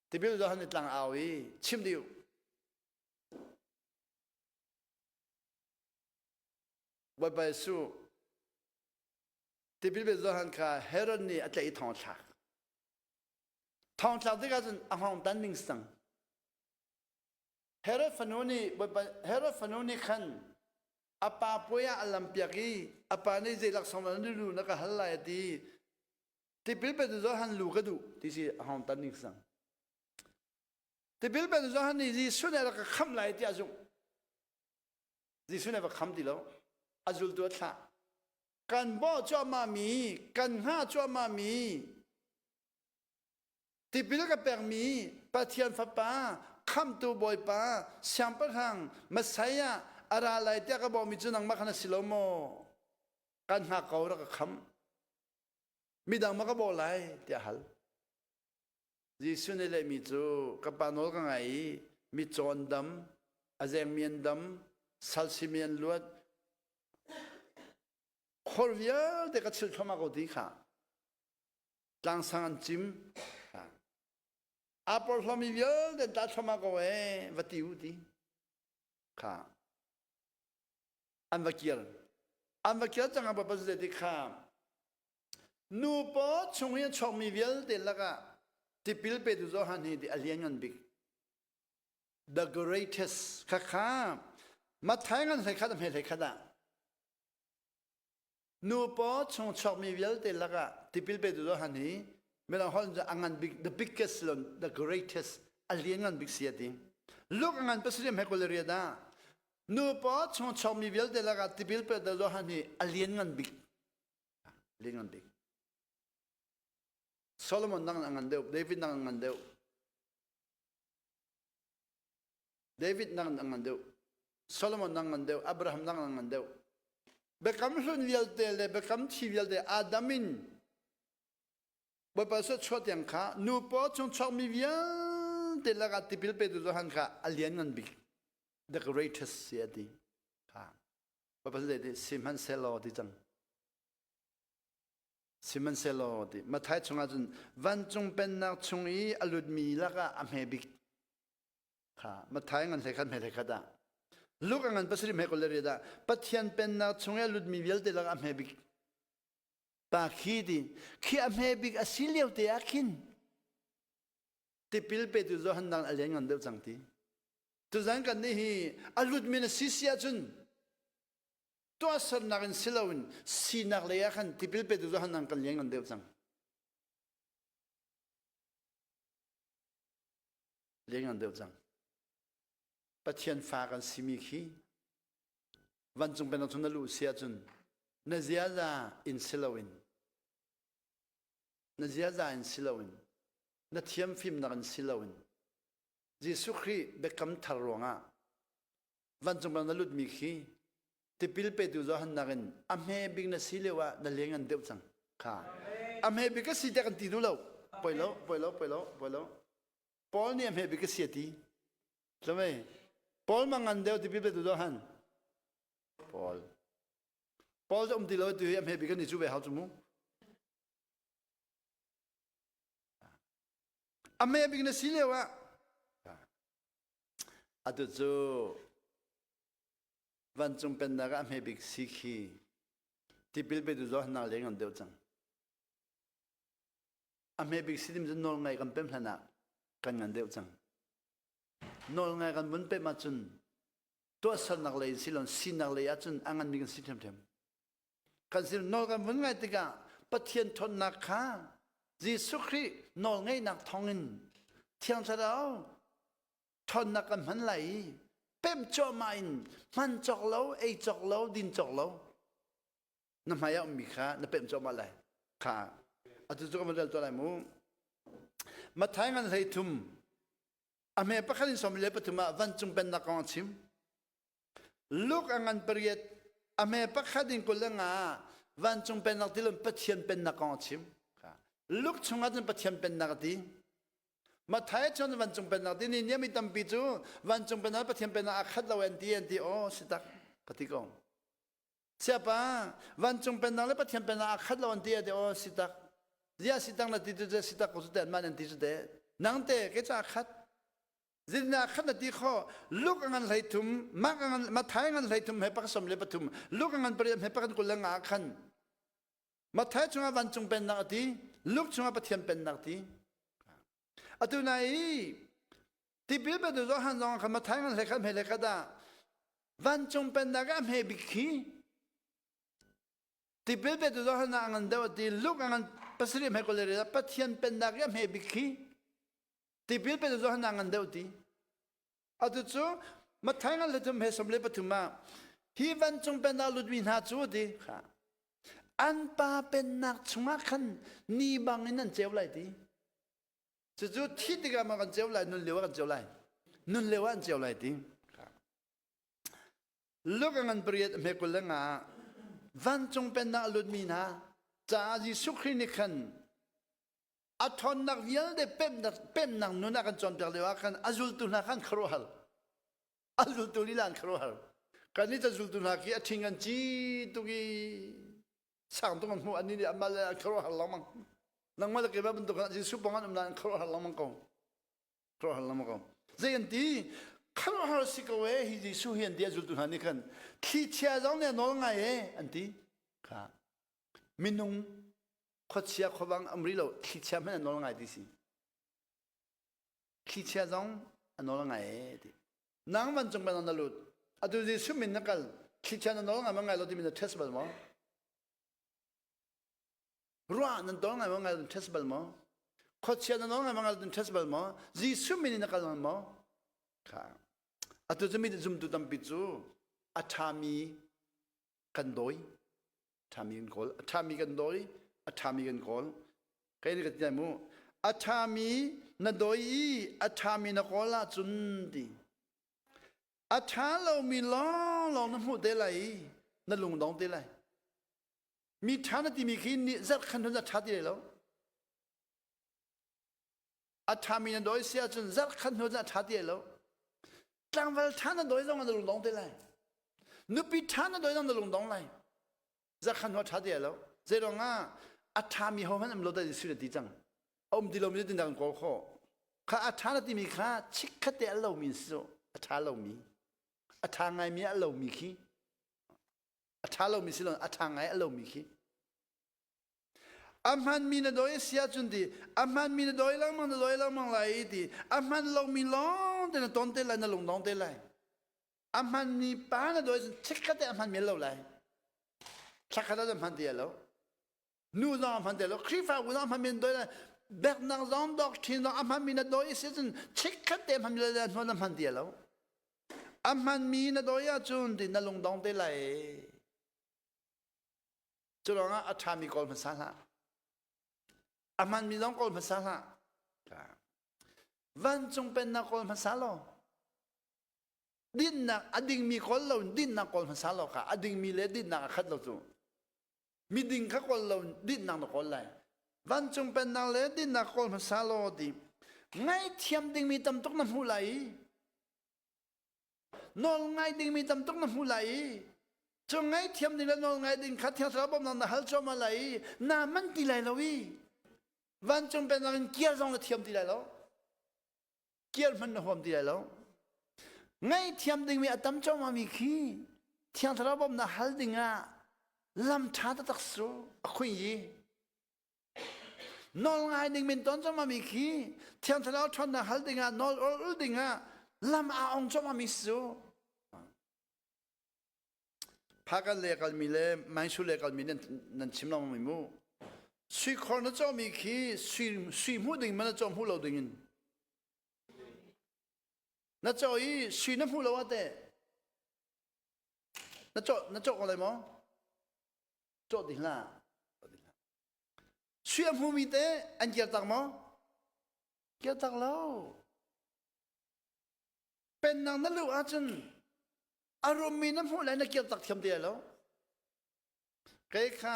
Tipil Johan nih tlang au i chim dih u. Bawipa Jesuh tipil pe Johan kha Herod nih a tlaih i thong a thlak. Thong thlak tikah cun a hngawng tan ding sang. Herod fanu nih Herod fanu nih khan a pa puai ah a lampiak i a pa nih zei laksawng dah na lu na ka hal lai a ti. Tipil petu Johan lu ka duh ti si a hong tan ning sang. Tipil petu Johan nih Jesuh nih a rak ka khamh lai tiah a zumh. Jesuh nih a va kham ti lo. A zultu a thlah. Kan bawh cuahmah mi, kan hngah cuahmah mi, Tipil ka pekmi Pathian Fapa. Khamtu Bawipa, Siangpahrang, Messiah a ra lai tiah ka bawhmi cu nangmah kha na si lo maw? Kan hngak ko, rak ka khamh. Midang ma ka bawh lai tiah hal. Jesuh nih lehmi cu ka pa nawl ka ngai i mitcaw an dam, a zengmi an dam, sal simi an luat, khor vialte ka chilh thluahmah ko ti kha tlangsang an cim. Aa porhlawmi vialte an tla thluahmah ko ee va ti u ti kha an va kir. An va kir cang ah Bawipa ti kha Nu paw chung i a chuakmi vialte lakah tipil petu Johan hi ti a lianngan bik. The greatest khakha Matthai ngan hlei khat a hme hlei khat ah nu paw chung chuakmi vialte lakah tipil petu Johan hi midang holh a ngan bik the biggest lon the greatest a lianngan bik si a ti. Luke a ngan pasarih hme kul le riat ah nu paw chung chuakmi vialte lakah tipil petu Johan hi a lianngan bik Lianngan bik. Solomon nang a ngan deuh, David nang a ngan deuh. David nang a ngan deuh. Solomon nang ngan deuh, Abraham nang a ngan deuh. Biakam hlun vialte le biakam thi vialte Adam in Bawipa suat chuah tiang kha nu paw chung chuakmi vialte lakah tipil petu Johan kha a lianngan bik the greatest si a ti. Kha. Bawipa zei ti sihmanhsehlaw ti cang. Sihmanhsehlaw ti Matthai chungah cun vancung pennak chung i a lutmi lakah a hme bik kha Matthai ngan hlei khat hme hlei khat ah Luke a ngan pasarih hme kul le riat ah Pathian pennak chung i a lutmi vialte lakah a hme bik pa khi ti khi a hme bik a si lio te ah khin tipil petu Johan dang a lian ngan deuh cang ti Tuzan kan nih hi a lutmi na si si ahcun tuahsernak in si loin sinak lei ah khan tipil petu Johan nang kan lian ngan deuh cang. Lian ngan deuh cang. Pathian fa kan simi khi vancung pennak chung na luh si ahcun na ziaza in si loin na ziaza in si loin na thiam fimnak in si loin Jesuh Khrih biakam thar ruangah vancung ram na lutmi khi tipil petu Johan nakin a hme bik na si lio ah na leng an deuh cang kha a hme bik ka si tiah kan ti duh lo poi lo poi lo poi lo poi lo Paul nih a hme bik ka si a ti Tlamei Paul mangan deuh tipil petu Johan Paul Paul cu um ti lo tu hi a hme bik kan i cu ve hau cu mu A hme bik na si lio ah atu cu vancung pennak ah a hme bik si khi tipil petu Johan leng an deuh cang. A hme bik si dim cu nawl ngai kan pem hlan ah kan ngan deuh cang. Nawl ngai kan vun pem ahcun tuahsernak lei in silon sinak lei ahcun a ngan bik kan si ṭhiamṭhiam. Kan sin nawl kan vun ngaih tikah Pathian ṭhawnnak kha Jesuh Khrih nawlngeihnak thawngin Thiang Thlarau ṭhawnnak kan hman lai i pemh cuahmah in hman cawk lo, ei cawk lo, din cawk lo na hmai ah ummi kha na pemh cuahmah lai. Kha atu cu kan van rel tuah lai mu. Matthai ngan hlei thum a hme pakhat in 13 ah vancung pennak kong a chim. Luke a ngan pariat a hme pakhat in 25 vancung pennak tilon Pathian pennak kong a chim. Luke chungah cun Pathian pennak a ti. Matthai cun vancung pennak ti ni mi tampi cu vancung pennak Pathian pennak a khat lo an ti an ti aw si tak ka ti ko. Siapa vancung pennak le Pathian pennak a khat lo an ti a ti aw si tak. Zia si tak na ti tu si tak ko su te an man an ti su te. Nang te ke cha khat Zinnak khat na ti kho Luke a ngan hlei thum Mark a ngan Matthai ngan hlei thum he pakhat som le pathum Luke a ngan pariat he pakhat 25 khan Matthai chungah vancung pennak a ti Luke chungah Pathian pennak ti atu nai i tipil petu Johan zong khan Matthai ngan hlei khat hme hlei khat ah vancung pennak ah hme bik khi tipil petu Johan a ngan deuh a ti Luke a ngan pasarih hme kul le Pathian pennak i a hme bik khi Tipil pe Johan a ngan deuh ti. Atu cu Matthai ngan le thum he som le pathum ah hi vancung pennak lutmi hna cu ti kha an pa pennak chungah khan ni bangin an ceu lai ti. Cucu thi tikah ma kan ceu lai nun lio ah kan ceu lai. Nun lio ah an ceu lai ti. Luke ngan pariat hme 25 vancung pennak a lutmi hna caah Jesuh Khrih nih khan a ṭhawnnak vialte pemnak pemnak nun a kan cawnpiak lio ah khan a zultu hna khan khuaruahhar a zultu lila an khuaruahhar kan nih zultu hna khi a ṭhing an ci tuk i sang tuk an hmuh an nih amah le an khuaruahhar lengmang nangmah le keimah bantuk Jesuh pawng an um nain an khuaruahhar lengmang ko khuaruahhar lengmang ko zei an ti khuaruahhar si ko e hi Jesuh hi an ti a zultu hna nih khan thlichia zong nih a nawl ngai e an ti kha minung khuachia khuavang am ri lo thlichia hmanh a nawl ngai ti si thlichia zong a nawl ngai e ti nang vancung ban na lut atu Jesuh min na kal thlichia na nawl ngai ma ngai lo timi na test bal maw ruah nan tawl ngai ma ngai lo test bal maw khuachia na nawl ngai ma ngai lo test bal maw Jesuh min in na kal maw kha atu cu mi zumtu tampi cu a ṭhami kan dawi ṭhami kan kawl a ṭhami kan dawi a ṭhami kan kawl kai ni ka ti mu a ṭhami na dawi i a ṭhami na kawl ahcun ti a ṭha lomi lawnglawng na hmuh te lai i na lungdong te lai mi ṭha na timi khi nih zarh khan a ṭha ti lai lo a ṭhami na dawi si ahcun zarh khat hnu cun a ṭha ti lo tlangval ṭha na dawi zong na lungdong te lai nupi ṭha na dawi zong na lungdong lai zarh khat hnu a ṭha ti lo zeiruang ah a ṭhami ho hmanh um lo da Jesuh na ti cang a um ti lomi cu dang kawl khawh kha a ṭha na timi kha chikkhat te a lomi si cu a ṭha lomi a ṭha ngaimi a lomi khi a ṭha lomi si lo a ṭha ngai a lomi khi A hmanmi na dawi a si ahcun ti a hmanmi na dawi lengmang na dawi lengmang lai i ti a hman lomi lawng te na ton te lai na lungdong te lai a hmanmi pa na dawi cun chikkhat te a hman men lo lai thlakhat ah hman ti lo nu zong a hman ti lo Khrihfabu zong a hman men dawi lai biaknak zong doctrine zong a hmanmi na dawi si cun chikkhat te hman le hnuan na hman ti lo a hmanmi na dawi ahcun ti na lungdong te lai Cu ruangah a ṭhami kawl hmasa hlah. A hmanmi zong kawl hmasa hlah. Vancung pennak kawl hmasa law. Dinnak a dingmi kawl lo dinnak kawl hmasa law kha a dingmi le dinnak a khat lo cu. Miding kha kawl lo dinnak na kawl lai. Vancung pennak le dinnak kawl hmasa law ti. Ngaithiam dingmi tam tuk na hmuh lai i nawl ngai dingmi tam tuk na hmuh lai i cu ngaithiam ding le nawl ngai ding kha Thiang Thlarau bawmhnak na hal cuahmah lai i naa man ti lai lo i vancung pennak in kiar zong na thiam ti lai lo kiar hmanh na huam ti lai lo ngaihthiam dingmi a tam cuahmah mi khi Thiang Thlarau bawmhnak hal dingah lam ṭha taktak su a khui i Nawl ngai ding min ton cangma mi khi Thiang Thlarau ṭhawnnak hal dingah nawl ul ul dingah lam aa ong cangma mi si cu. Phakan le kalmi le Mainsu le kalmi nan, nan chim lo mi mu. Sui khor na cawmi khi sui, sui hmuh ding man na caw hmuh lo ding in. Na caw i sui na hmuh lo ate. Na caw na caw ko lai maw? Caw ti hlah. Sui a hmumi te an kir tak maw? Kir tak lo. Pennak na luh ahcun a rummi na hmuh lai na kir tak thiam ti lai lo. Kei kha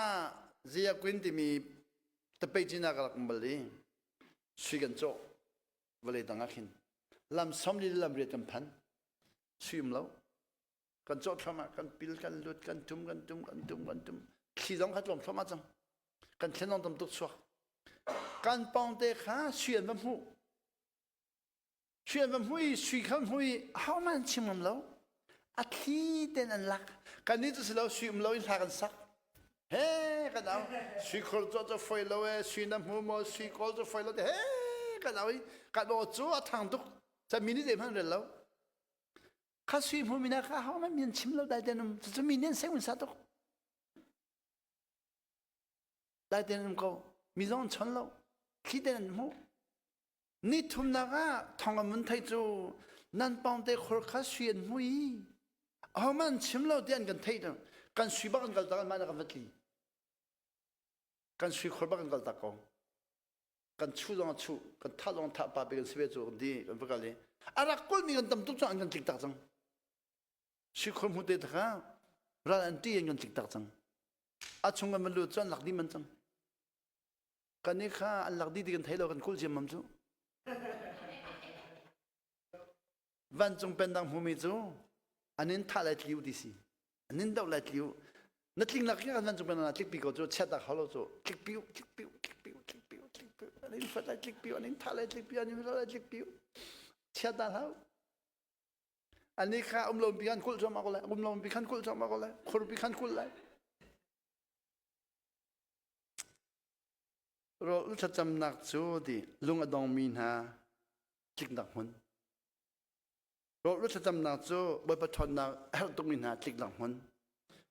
Zia Queen timi tapei cina ka rak um bal i sui kan cawh vawlei tang ah khin lam 40 lam riat kan phan sui um lo kan cawh thluahmah kan pil kan lut kan tum kan tum kan tum kan tum thli zong kha tlawm thluahmah cang kan thlen zong tam tuk chuak kan pawng te kha sui an va hmuh sui an va hmuh i sui kha hmuh i ahohmanh an chim ngam lo a thli ten an lak kan nih cu si lo sui um lo in hla kan sak he kan au sui khor cu cu foi lo e sui na hmu maw sui kawl cu foi lo te he kan au i kan aw cu a thang tuk ca mi nih zeihmanh rel lo Kha sui hmu mina kha ho man min chim lo dai ten um cu mi nen seng sa tuk dai ten um ko mi zong chon lo thli ten an hmu ni thumnak ah thong an mun thei cu nan pawng te khor kha sui an hmu i aho man chim lo ti an kan thei kan sui bak an kal tak an mah kan va tli kan sui khor bak an kal tak ko kan chu zong a chu kan thah zong thah pa pe kan si ve cu kan ti kan va kal i. A rak kulmi kan tam tuk cang an kan tlik tak cang. Sikhur hmu te kha ral an ṭih in kan tlik tak cang. A chung kan van lut cu an lak dih man cang. Kan i kha an lak dih ti kan thei lo kan kulh ciammam cu. Vancung pennak hmumi cu an in thah lai tliu ti si. An in doh lai tliu. Na tling lak kan vancung pennak na tlikpi ko cu chiat hau lo cu tlikpi tlikpi tlikpi tlikpi tlikpi an in fat lai tlikpi an in thah lai tlikpi an in lai tlikpi chiat dah hau. Ani kha um lo pi khan kulh cuahmah ko lai um lo pi khan kulh cuahmah ko lai khur pi khan kulh lai. Rawl thlacamnak cu ti lung a dongmi hna tliknak hmun. Rawl thlacamnak cu Bawipa ṭhawnnak a herh tukmi hna tliknak hmun.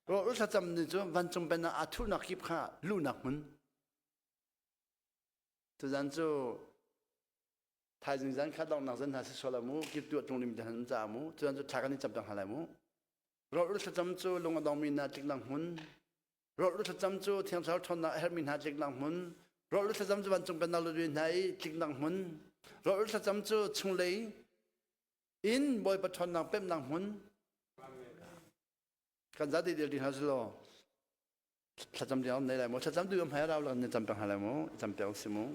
Rawl thlacam ni cu vancung pennak aa thuhnak kip kha luhnak hmun. Tuzan cu thaizing zan kha donghnak zan hna si sual mu kip tu tlung lim te han ca mu tuzan cu thla kan i cam peng hna lai mu. Rawl thlacam cu lung a dongmi hna tliknak hmun. Rawlrul thlacam cu Thiang Thlarau ṭhawnnak a herhmi hna tliknak hmun. Rawlrul thlacam cu vancung pennak lut hna i tliknak hmun. Rawlrul thlacam cu chunglei in Bawipa ṭhawnnak pemhnak hmun. Kan zate dil ding hna selaw thlacam ding nei lai maw? Thlacam tu hmai rau la kan cam peng hna lai mu? Cam peng si mu.